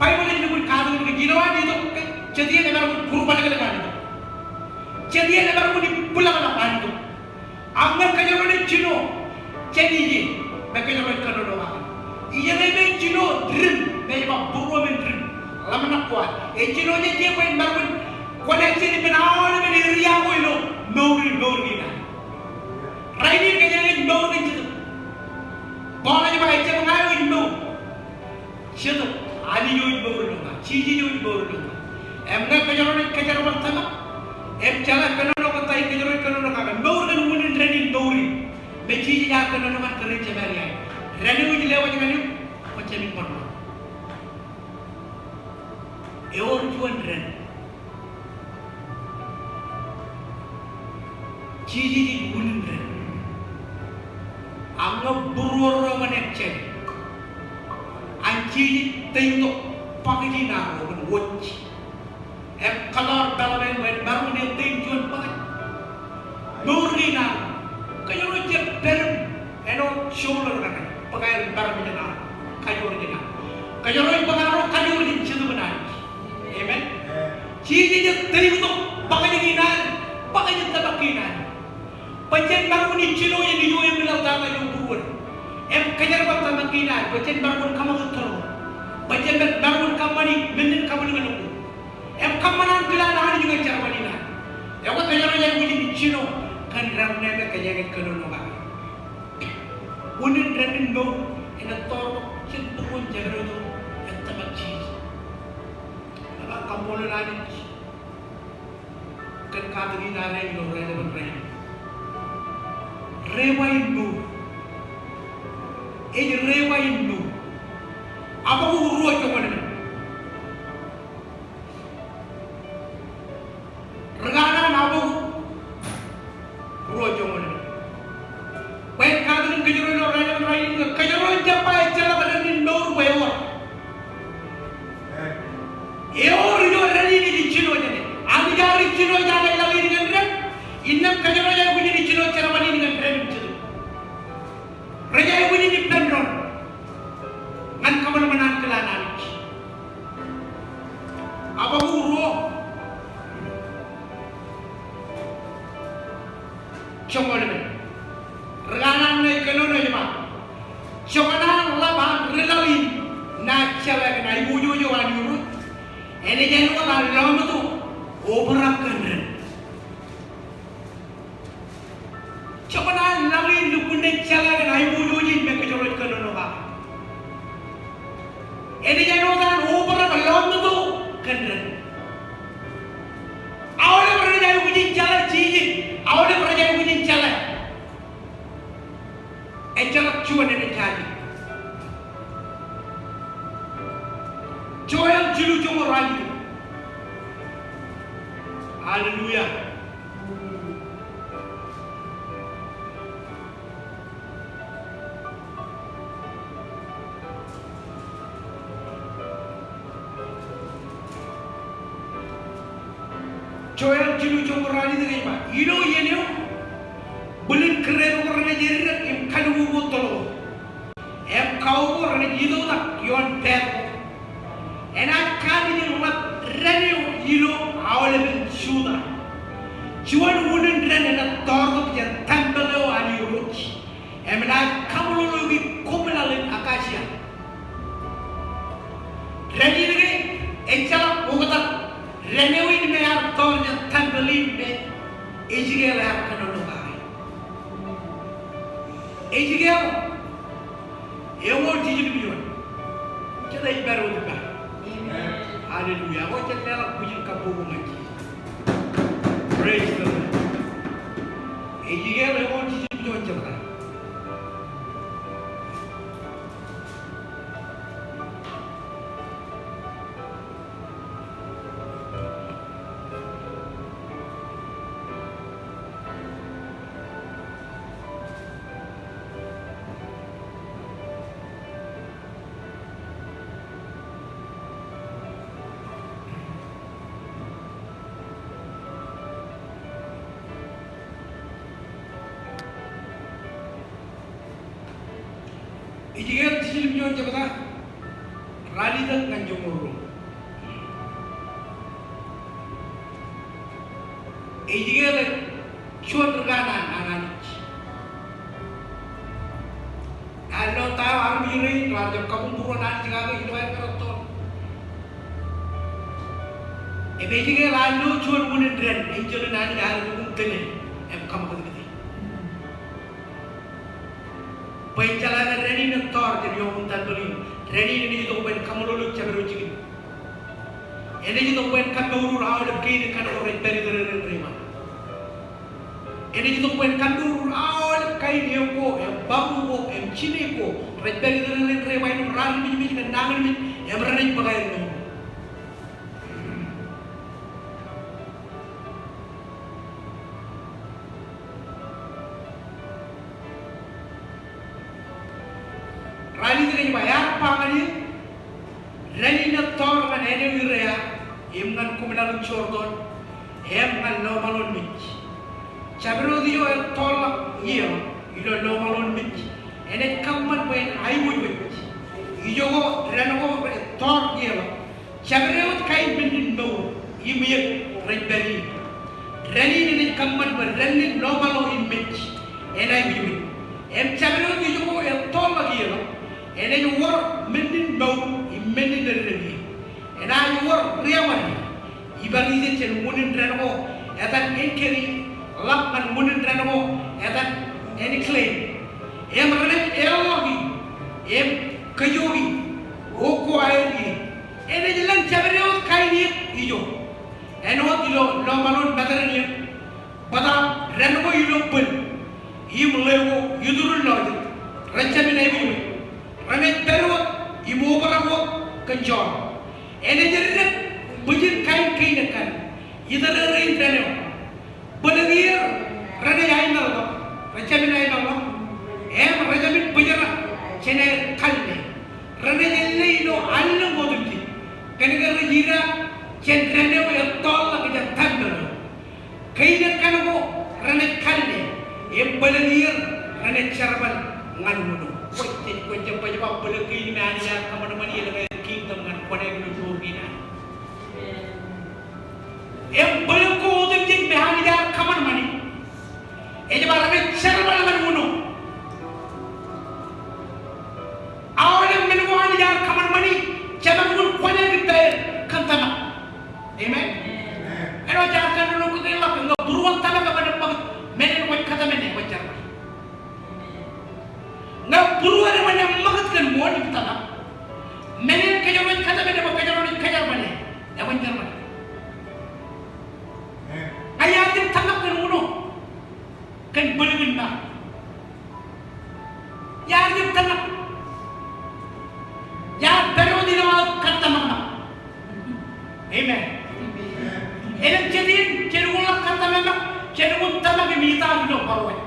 Baibōḷ ej lukkuun katakin ke ilowaan itok ke jet iien emaroñ in būrubalōklōk an itok. Jet iien emaroñ in bwilōñḷọk an itok. Ak ñe kōjro naaj jino jān ije me kōjro ej kōnono kake. Ijeḷā me ej jino dim, me ej ba būruōm in dim, ḷōmṇak ko an. Ej jino jān ije bwe en maroñ in connect jān ippān aolepen area ko ilo mour in, mour kein an. Rainin kōjeañ ej mour kōn Jetōb. Paul ej ba ejjab ña eo ij mour. Jetōb, Anij eo ej mour ilo ña, Jisōs eo ej mour ilo ña. Im ñe kōjro naaj kōjerbal tōmak, im jeḷā kōnono kōn ta in kōjro ej kōnono kake, mour kōn unin dān in mour in me Jisōs ear kōnono ñan kōrā in Samaria in. Dān eo ej lewōj ñan eok, kwō jab in bar ṃōk. Ewōr juon dān. Jisōs ej unin dān. Ak ñe būruod ro ñan eok jāne, an Jisōs tōitok bōkaj in arro kōn wōj. Im kōḷḷā peḷḷọk bwe en maroñ in ettōr juon bōkaj. Mour kein an. Kōjro jab pād im āinwōt shoulder kake, bōk aer bar mejān an, kajoor jān an. Kōjro ej bōk arro kajoor jān Jetōb in Anij. Amen. Jisōs ej tōitok bōkaj kein an, bōkaj tōmak kein an. Bwe jen maroñ in jino jān ijo im ilaḷ tata ilo būruod. Im kōjerbal tōmak kein an, bwe jen maroñ in kōṃakūt tōl ro. Bwe jen maroñ in kōṃṃani men in kabwilōñlōñ ko. Im kōṃṃan ankilaan Anij ñan jerbal in an. Ekwe kōjro ej aikuj in jino kōn raṇe me kōjeañ kōnono kake. Unin dān in mour enaaj toortok jān būruon jekdọọn eo ej tōmak Jisōs. Ej ba kaṃṃoolol Anij kōn katakin an ilo raelep in rainin. Rej ba in mour. Ej rej ba in mour. Abakuk ruo joñoul emān. Ri kanaan Abakuk ruo joñoul emān. Bwe en katakin kōjro ilo raelep in rainin ke kōjro en jab ba ejjeḷọk dān in mour bwe ewōr. Ewōr ijo dān in ej jino jān ijjino ej laḷ in kōn dān, innām kōjro ej aikuj in ijjino jerbal in kōn dān im jitōñ. Rej aikuj in ippān doon ñan kōṃanṃan ankilaan Anij. Abakuk ruo joñoul emān. Ri kanaan ṇe ej kōnono ej ba, joñan an ḷap an ri laḷ in naaj jeḷā kōn aiboojoj eo an Irooj, enaaj āinwōt an lọmeto obrak kōn dān. Joñan an laḷ in lukkuun naaj jeḷā kōn aiboojoj in me kōjro ej kōnono kake, enaaj āinwōt an obrak lọmeto kōn dān. Aolep rej aikuj in jeḷā jijet, aolep rej aikuj in jeḷā. Ejjeḷọk juon enaaj jaje. Joel jilu joñoul ralitōk. Hallelujah. Joel jilu joñoul ralitōk ej ba, ilo iien eo bwilin kūrrein ko renaaj eddek im kalliṃur wōt toḷ ko, im kau ko renaaj itoitak ioon pād ko. Enaaj kanooj in ḷap dān eo ilo aolepen Juda. Juon unin dān enaaj toortok jān tempel eo an Irooj, im enaaj kaṃḷoḷoiki koṃ laḷ in akasia. Dān in ke ejjeḷọk oktak dān eo in me ear toor jān tempel in me Ezekiel ear kōnono kake. Ezekiel eñoul jiljilimjuon. Jete ej pād wōt ippa? Hallelujah. Ak jen leḷọk bwijin kabbokbok ñan Jisōs. Praise the Lord. Ezekiel eñoul jiljilimjuon jebta. Ezekiel jiljilimjuon jebta, ralitōk ñan joñoul ruo. Ezekiel ej juon ri kanaan an Anij. Ilo ta eo armej rein raar jab kabuñbūruon Anij kake ilo aer kar ettoon. Im Ezekiel ear lo juon unin dān enjeḷ in Anij ear lukkuun tōl e im kōṃakūtkūt e. Bwe en jeḷā ke dān in ettoor jān ioon tempel in, dān in enaaj itok bwe en kaṃḷoḷoik jabdewōt jikin. Enaaj itok bwe en kaṃṃourur aolep kein ekkan ko rej pād itōrerāān reiṃae. Enaaj itok bwe en kaṃṃourur aolep kain eō ko, im babu ko, im jine ko rej pād itōrerāān reiṃae im raar ṃwijṃij kōn nañinmej im renaaj bōk aer mour. Ralitōk ej ba, ear ba ñan e, dān in ettoor ñan āne eo irear, im ñan koṃ laḷ in Jordan, im ñan lọmaḷo in mej. Jabdewōt eo ettoorḷọk ie ḷọk ilo lọmaḷo in mej enaaj kōṃṃan bwe en aiboojoj. Ijoko dān ko ettoor ie ḷọk. Jabdewōt kain men in mour im iiōk rej pād ie. Dān in enaaj kōṃṃan bwe dān in lọmaḷo in mej en aiboojoj. Im jabdewōt ijoko ettoorḷọk ie ḷọk enaaj wōr men in mour im men in eddek ie. Enaaj wōr riaṃar ie. Ibar ijeṇ jān unin dān ko etan en carry ḷọk ñan unin dān ko etan en claim. Im renaaj eḷḷọki im kōjọki, o ko aer ie. Enaaj lōñ jabdewōt kain iiōk ijo. Āinwōt ilo lọmaḷo in Mediterranean, bōtaab dān ko ilo bōl im ḷeo ko iturūḷḷọk jet, rej jab in aiboojoj. Renaaj pād wōt im obrak wōt kōn joor. Enaaj eddek bwijin kain kein ekkan itōrerāān dān eo. Bōd kiiō renaaj aimeḷḷọk, rej jab in aimeḷḷọk. Im rej jab in bōjrak jān aer kalle. Renaaj ālle ilo allōñ otemjej kōnke rej idaak jān dān eo ettoorḷọk jān tempel eo. Kein ekkan ko renaaj kalle, im bōlen er renaaj jerbal ñan uno. Kwōj, kwōj, kwōj jab ba bōlen kein me Anij ear kōṃanṃani elōñ aer kingdom ñan kwōnaaj ilo mour kein an. Im bōlen ko otemjej me Anij ear kōṃanṃani ej ba renaaj jerbal ñan uno. Aolep men ko Anij ear kōṃanṃani, jemaroñ in kwōnaaj ippāer kōn tōmak. Amen. Āinwōt jaar kōnono kōn ke ḷọk ñe būruon tōmak eban ṃakūt, men in kwōj kōtmāne kwōj jerbal. Ñe būruon eban ṃakūt kōn ṃool im tōmak, men in kōjro ej kōtmāne bwe kōjro ej kōjerbale, eban jerbale. Ñe iar jab tōmak kōn uno, kōn bōlōñ in ṃaan. Iar jab tōmak. Iar pād wōt ilo aō kōtmānṃaan. Amen. Elōñ jet in, jen uñḷọk kōtmānṃaan, jen uññūr tōmak im itaak ilo bar wōj.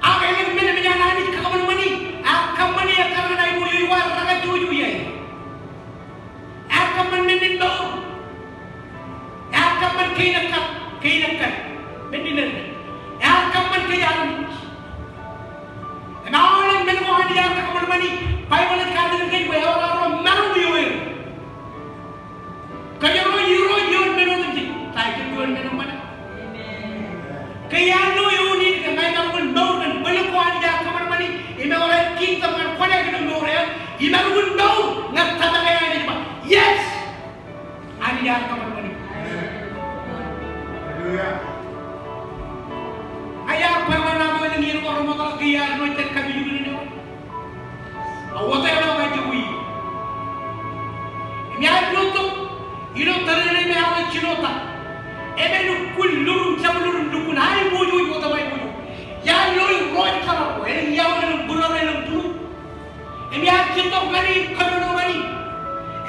Ak elōñ men, men eo an Anij kōṃanṃani, ak kōṃṃani ekkar ñan aiboojoj, ej ba rekajjojo ie. Ear kōṃṃan men in mour. Ear kōṃṃan kein ekkar, kein ekkar. Men in mour. Ear kōṃṃan kōj armej. Im aolep men ko Anij ear kōṃanṃani, Baibōḷ ej katakin kōj bwe ewōr arro maroñ ioer. Kōjro ej irooj ioon men otemjej. Ta ej juon men eṃṃan. Ke iar lo eoon in ke ña imaroñ in mour kōn bōlen ko Anij ear kōṃanṃani, im ewōr aer kingdom ñan kwōnaaj ilo mour eo, imaroñ in mour ñan tōmak eo an ej ba, yes! Anij ear kōṃanṃani. Hallelujah. Ak iar ba ñan aō elōñ iien ko remootḷọk ke iar lo jen kapijuknen eo. Ak wōt eo ej ba ej jab wi. Im iar lo tok ilo tōre ṇe me ear jino ta. Emān ukkuun lurun, jab lurun, lukkuun aiboojoj, wōt eo aiboojoj. Iar lo ro rej kōḷḷā ro, elōñ iaḷ, elōñ būrōrō, elōñ būruō. Im iar jittok ñan e im kōnono ñan e.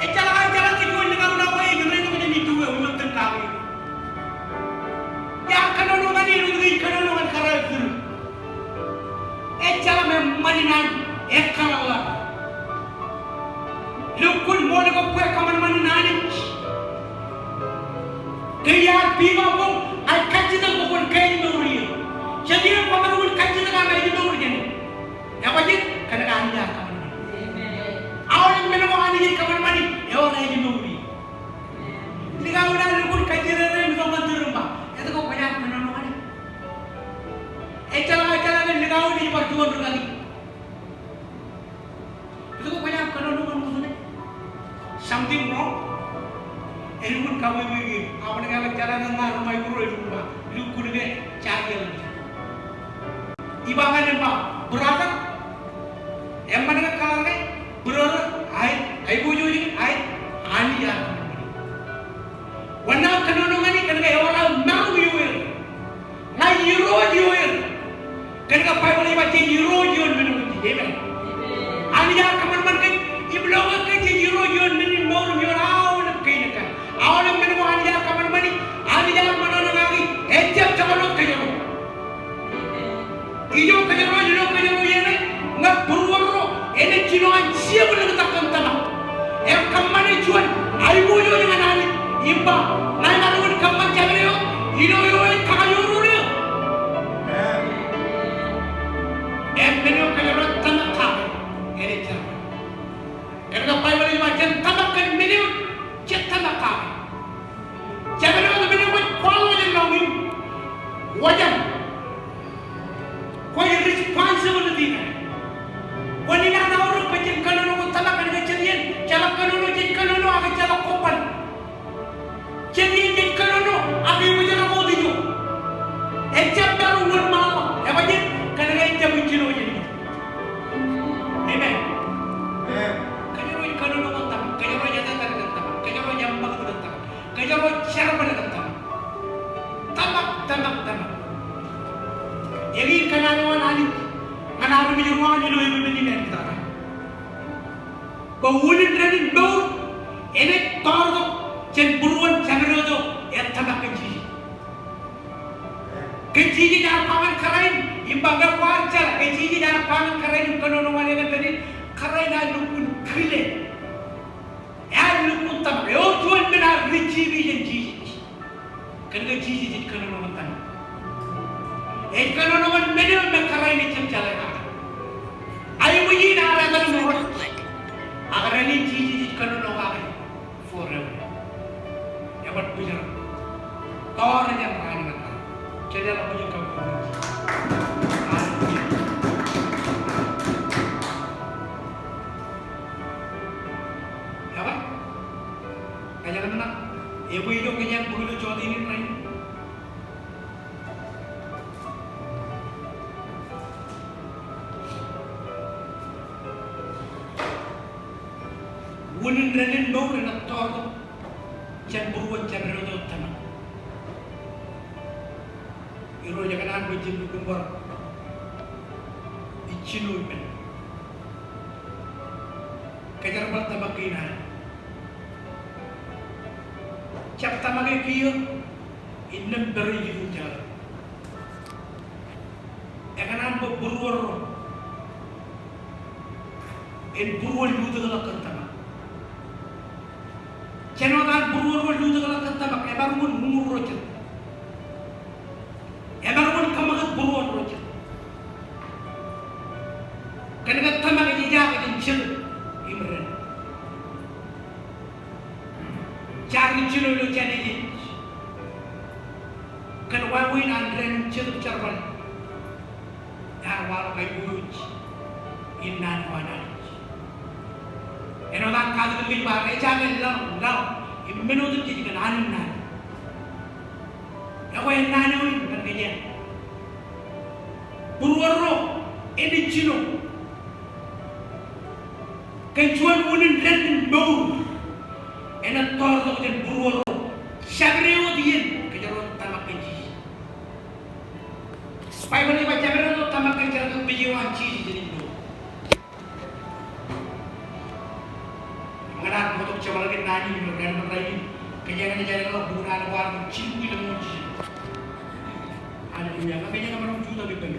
Ejjeḷọk, ejjeḷọk ke juon likao in awa ej reitok jān ituwe ilo tōl kake. Iar kōnono ñan e, ilo tok ej kōnono ñan kōrā eo ej tūrū. Ejjeḷọk eṃṃan in an ekōḷḷā. Lukkuun ṃool ko bwe kōṃanṃan in Anij. Ke iar pipañ bok, ak kajjitōk bok kwōn kōj mour ie. Jet iien kwōmaroñ in kajjitōk aṃ ej mour jān e. Ebajeet? Kōnke Anij ear kōṃanṃan. Aolep men ko Anij ej kōṃanṃani, ewōr ej mour ie. Likao in ear lukkuun kajjirere im itok ñan tūrū im ba, etke kwōj kōnono ñan e? Ejjeḷọk, ejjeḷọk ke likao in ej bar juon rūkaki. Etke kwōj kōnono ñan wōt ṇe? Something wrong? Elukkuun kawewe kein. Ak bar jeḷā ñan ri Ṃaikro, elukkuun ba, lukkuun ke jake ḷọk. Iba ñan e im ba, brother, eṃṃan ke kōḷḷā ke, brother, aet, aiboojoj ke, aet, Anij ear kōṃanṃani. Wōn aō kōnono ñan e? Kōnke ewōr aō maroñ ioer. Ña ij irooj ioer. Kōnke Baibōḷ ej ba jej irooj ioon men otemjej. Amen. Anij ear kōṃanṃan kōj im lo ke kōj jej irooj ioon men in mour im ioon aolep kein ekkar. Aolep men ko Anij ear kōṃanṃani, Anij ear ṃōṇōṇō kake, ejjab jokwan wōt kōjro. Ijo kōjro ej lo kōjro iien ṇe, ñe būruon ro enaaj jino an jebōl ḷọk kōn tōmak. Im kōṃṃane juon aiboojoj ñan Anij im ba, ña imaroñ in kōṃṃan jabdewōt ilo eo ej kakajoor eo. Im men eo kōjro ej tōmak kake, enaaj jerbal. Kōnke Baibōḷ ej ba jen tōmak kōn men eo ej tōmak kake. Jabdewōt men eo kwōj kwaḷọk jān lọñiṃ, wōj an. Kwōj responsibility ñan e. Kwōn naan aorōk bwe jen kōnono kōn tōmak kōnke jet iien jeḷak kōnono, jej kōnono ak ejjeḷọk kobban. Jet iien jej kōnono ak eṃōj ro wōt ijo. Ejjab maroñ wōnṃaanḷọk. Ebajeet? Kōnke ejjab jino jān e. Amen. Amen. Kōjro ej kōnono kōn tōmak. Kōjro ej etetal kōn tōmak. Kōjro ej eṃṃakūt kōn tōmak. Kōjro ej jerbal kōn tōmak. Tōmak, tōmak, tōmak. Eñin kōṇaan eo an Anij ñan armej ro an ilo eṃṃan in āliktata. Bwe ulendren in mour enaaj tọọrtok jān būruon jabdewōt eo ej tōmak kōn Jisōs. Ke Jisōs ear ba ñan Karain, im ba ñe kwaar jeḷā, ke Jisōs ear ba ñan Karain im kōnono ñan e kōn men in, Karain ear lukkuun kile. Ear lukkuun tōmak. Ewōr juon men ear receive jān Jisōs. Kōnke Jisōs ej kōnono kōn tōmak. Ej kōnono kōn men eo me kōrā in ejjab jeḷā kake. Aikuj in ear etal im ewōr. Ak rainin Jisōs ej kōnono kake forever. Ebar bwijin. Tōre jān raan in kōttar. Jejeḷā bwijin kab. Ebar. Kōjeañ ṇe, ebwe ilo kōjeañ bōk ilo jota in rainin. Unin dān in mour enaaj tọọrtok jān būruon jabdewōt eo tōmak. Irooj, ekōṇaan bwe jen lukkuun bar ijjino ippān. Kōjerbal tōmak kein ad. Jab tōmak e kiiō, innām pād ilo ijeḷā. Ekōṇaan bwe būruon ro en būruon lutōkḷọk kōn tōmak. Jān wōt an būruon ro lutōkḷọk kōn tōmak, emaroñ in uññūr ro jet. Emaroñ in kōṃakūt būruon ro jet. Kōnke tōmak ej ejaak jān jetōb im dān. Jaar ijjino ilo jān ej. Kōn wāween an dān im jetōb jerbal. Ear waḷọk aiboojoj in naan ko an Anij. Āinwōt an katak kōj ba, ejaake laḷ, laḷ im men otemjej kōn anij naan. Ekwe naan eo in kōn kōjeañ. Būruon ro en ijjino kōn juon unin dān in mour enaaj tọọrtok jān būruon ro jabdewōt iien kōjro tōmak kōn Jisōs. Baibōḷ ej ba jabdewōt ro tōmak kōn jerbal eo an Jisōs enaaj mour. Ñan ad bōktok jemālōt in naan in ilo rainin, kōjeañ naaj jeḷā bok in an ko ad jilkinḷọk ñan Jisōs. Hallelujah. Ñe kōjeañ emaroñ jutak ippān.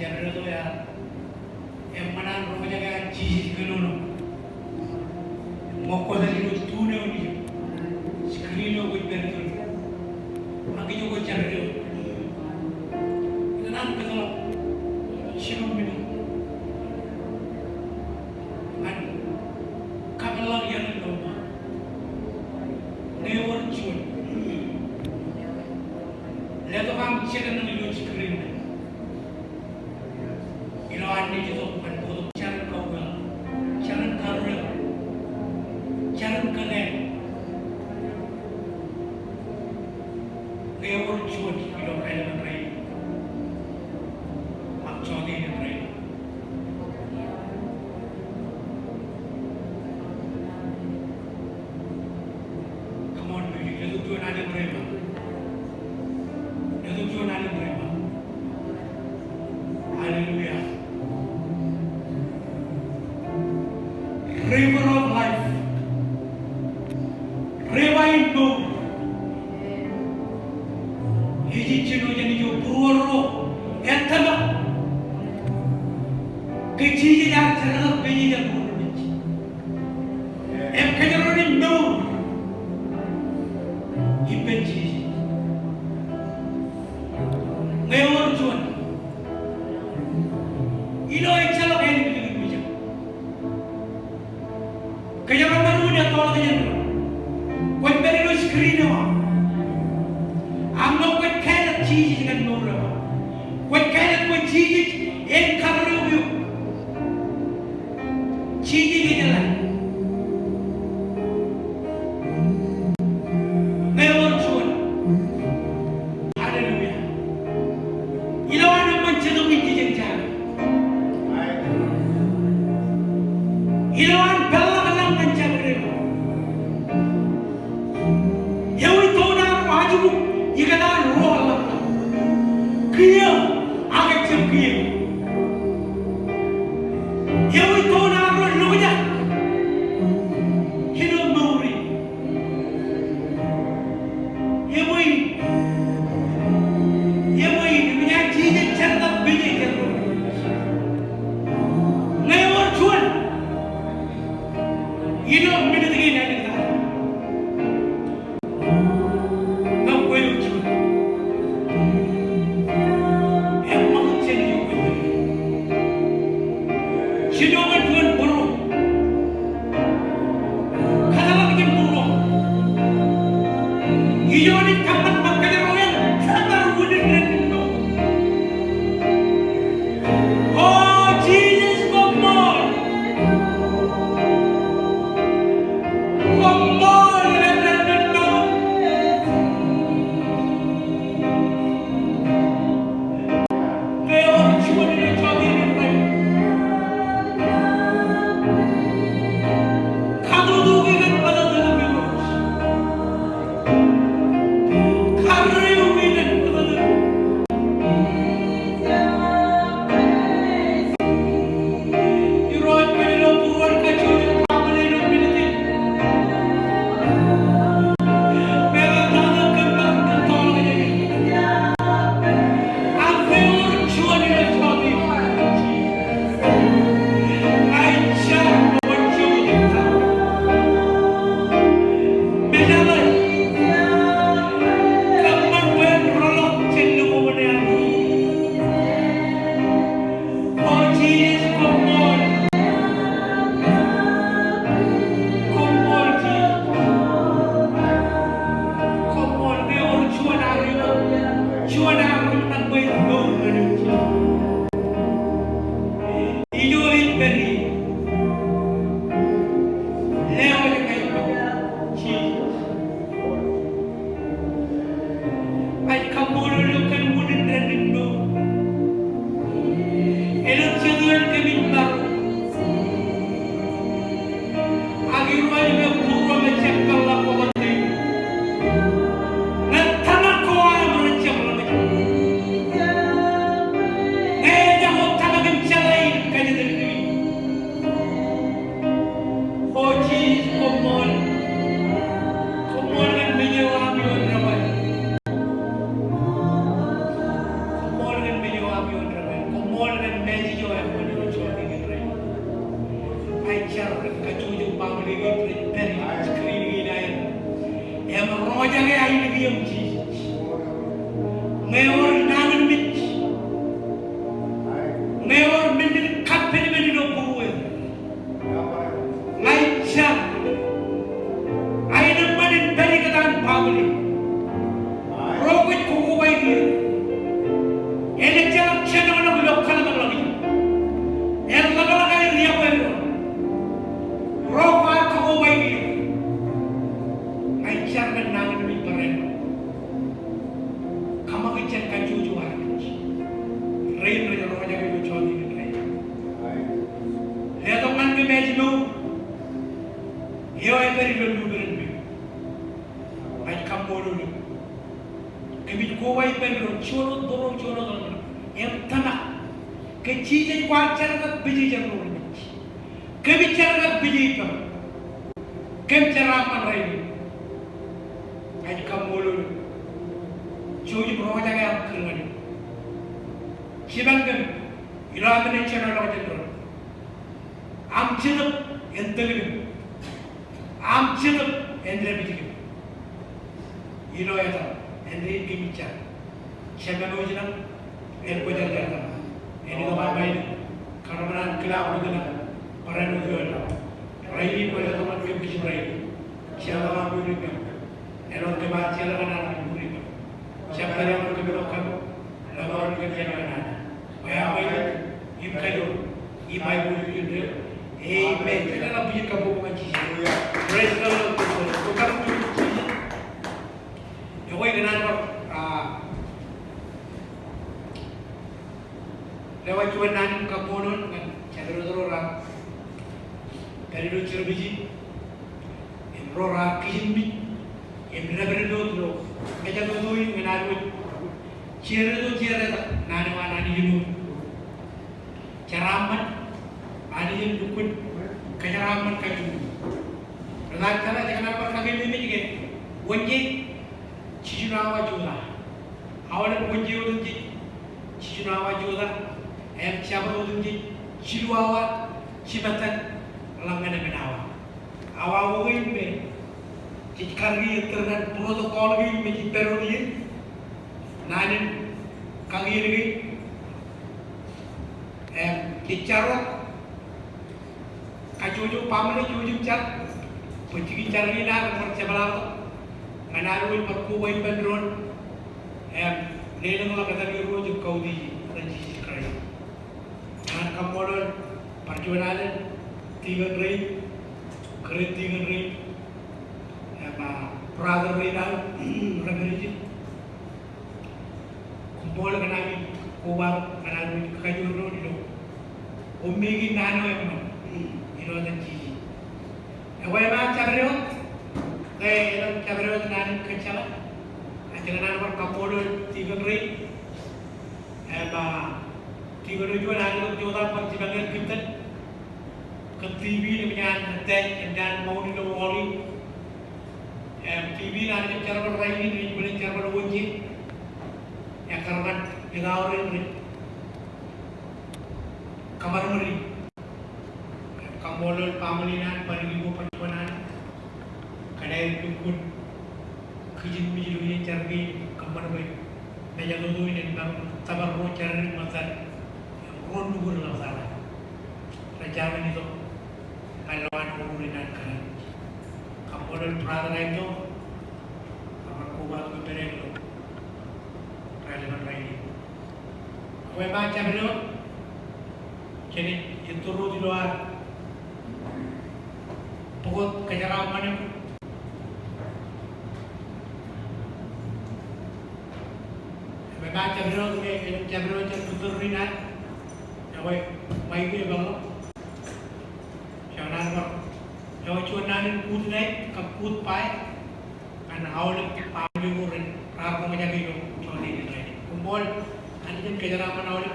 Jar eo ear eṃṃan an roñjake an Jisōs kōnono. Ṃokta ilo tune eo ej screen eo kwōj pād ilo. Ak kōj jar eo. Ikōṇaan kōtḷọk jilu minit ñan kapeḷḷọk iien eo. Ñe ewōr juon, letok aṃ jekdọọn ilo screen ṇe. Ilo an Anij itok ñan bōktok jar in kawiaḷ, jar in karreo, jar in kōkāāl. Ñe ewōr juon ilo kāālōt in rainin, ak jọteen in rainin. Come on, baby. Letok juon alen reiṃaanḷọk. Letok juon alen reiṃaanḷọk. Hallelujah. River of life. River in mour. Ej ijin eo jān ijo būruōd ro ettōmak ke Jisōs ear jerkakpeje jān ro rej im kōjro rej mour ippān Jisōs. Ñe ewōr juon, ilo ejjeḷọk ālikin ṃōjak. Kōjro rej bar wōj ettoḷọk jān ro. Kwōj pād ilo screen eo aṃ. Ak ñe kwōj kāālōt Jisōs ñan mour eo aṃ, kwōj kāālōt bwe Jisōs en karreo eok. Jisōs ejeḷā. Ñe ewōr juon. Hallelujah. Ilowaan eṃṃan Jetōb in jijeñ jabdewōt. Ilowaan peḷḷọk lañ ñan jabdewōt. Ewi toun arro ajukuk ikōtaan ruo ḷapḷap? Kiiō ak ejjab kiiō. Ewi toun arro lokjak ilo mour in? Ewi, ewi, ewi, ewi, ej Jisōs ej jerkakpeje jān ro. Ñe ewōr juon ilo minit kein āliktata. Ñe kwe eo juon. Eṃṃan jān ijo kwōj pād. Jiljino kōn juon būruō. Kōtḷọk jān būruō. Ijo ej kōṃṃan bwe kōjro en jab bar wūnin dān in mour. O Jisōs, koṃṃool. Koṃṃool, O Jisōs, koṃṃool. Koṃṃool Jisōs. Koṃṃool, ñe ewōr juon arro, juon arro rej kōṃṃan bwe en mour ñan eok. Ijo ej pād ie. Lewōj ña ilo Jisōs. Ij kaṃṃoolol eok kōn wūnin dān in mour. Elōñ jet iien kōmij bar. Ak Irooj, im būruō eo ejjab peḷḷọk ḷọk ilo ṃōttan in. Ñe tōmak ko aṃ rej jab ḷōmṇak. Ñe ejako tōmak im jeḷā in kajjitōk in. O Jisōs, koṃ Roñjake ainikiōṃ Jisōs. Ñe ewōr nañinmej, ñe ewōr men in kappejmen ilo būrueir, ḷain jar, aenōṃṃan in pād ikōtaan baaṃle. Ro kwōj kokobaik er. Enaaj jeḷak jenoḷọk ilo kōḷmānḷọkjeṇ. Eḷḷọk aer iọkwe doon. Ro kwaar kokobaik er. Ña ij jar kōn nañinmej bwe ren kōṃakūt jān kajjojo armej rein rej roñjake ilo jota in rainin. Letok ñan kōm ājmour eo ej pād ilo lukkuun eṃṃan. Ij kaṃṃoolol eok. Kōmij koba ippān doon, juon wōt bōro, juon wōt ḷōmṇak. Im tōmak ke Jisōs kwaar jerkakpeje jān ro rein. Kōmij jerkakpeje ippaṃ. Kōm jeraaṃṃan rainin. Ij kaṃṃoolol eok. Jouj im roñjake aṃ kūr ñan eok. Jipañ kōm ilo aṃ naaj jenoḷọk jān doon. Aṃ Jetōb en tōl kōm. Aṃ Jetōb en dāpij kōm. Ilo etan, āindein kōmij jar. Jemān eo ej ilo, en kwōjarjar etan. En itok aṃ ainikien. Kōṇaan kōḷmānḷọkjeṇ bwe ren ioon. Rainin bwe letok ñan kōm kajjitōk rainin. Jeḷā aṃ ioon kōm. Āinwōt kōm ar jeḷā kōn an ioon kōm. Jab kōḷmānḷọkjeṇ kōm ilo kōm. Ḷōmṇak kōn kōm ilo kōm. Bwe aṃ ainikien im kajoor im aiboojoj in dān. Amen. Jen leḷọk bwijin kabbokbok ñan Jisōs. Praise the Lord. Kwō kar juon Jisōs. Ekwe ikōṇaan bar, ah, lewōj juon naan in kaṃṃoolol ñan jabdewōt ro raar pād ilo service in. Im ro raar kijenmej im dāpdewōt ilo mejatoto in ñan ad wōj jereto jeretak naan eo an Anij in. Jeraaṃṃan, Anij en lukkuun kōjeraaṃṃan kajjojo. Ri-tōl, ij kōṇaan bar kakeememej ke Wōnje jiljino awa jota. Aolep Wōnje otemjej jiljino awa jota. Im Jabōt otemjej jilu awa jimattan ḷọk ñan emān awa. Awa ko kein me jej kar kiiō ettōr ñan protocol kein me jej pād wōt ie. Naan in kakiiō kein. Im jej jar wōt kajjojo baaṃle, jouj im jar bwe jikin jar kein ad bar jepḷaaktok ñan ad wōj bar koba ippān doon im lelōñḷọk etan Irooj im Kautiej etan Jisōs Kraist. Ña ij kaṃṃoolol bar juon alen, tikōn rein, kōrā tikōn rein, im, ah, brother rein aō, Reverend. Koṃṃool kōn ami kobatok ñan ami kajoor doon ilo omemej in naan eo eṃṃan ilo etan Jisōs. Ekwe emaat jabdewōt, ke elōñ jabdewōt naan in kōjjeḷā. Ij kōṇaan bar kaṃṃoolol tikōn rein. Im, ah, tikōn eo juon an itok jota bar jipañ er kōttan. Kōn TV in eṃōj an attach, eṃōj an ṃour ilo wall in. Im TV in an ej jerbal rainin, ej bōlen jerbal Wōnje. Ekkar ñan ikaorōk in rej kōṃadṃōd in. Im kaṃṃoolol baaṃle in an, bar ikō bar juon an kōn aer lukkuun kijenmej ilo iien jar kein, kōṃṃan bwe mejatoto in en bar tōpar ro jar in ṃōttad im ro nukun ḷaptata rej jañin itok ñan lowaan mour in an kōrā. Kaṃṃoolol brother Anto, bar kobatok ippān ilo raelep in rainin. Ekwe emaat jabdewōt, jenaaj ettōr wōt ilo ad pukot kōjeraaṃṃan in. Im emaat jabdewōt, ñe elōñ jabdewōt jān bōtōl ri-naan, ekwe, ṃaik eo epañ ḷọk. Juon naan bar, ekwe juon naan in good night kab goodbye ñan aolep baaṃle ko ren raar roñjake ilo jota in rainin. Koṃṃool, Anij en kōjeraaṃṃan aolep.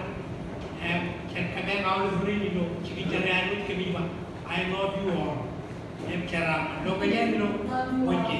Im jen kōmeañ aolep rein ilo jikin jar eo ad wōj kōmij ba, I love you all. Im jeraaṃṃan. Lo kōj aer ilo Wōnje.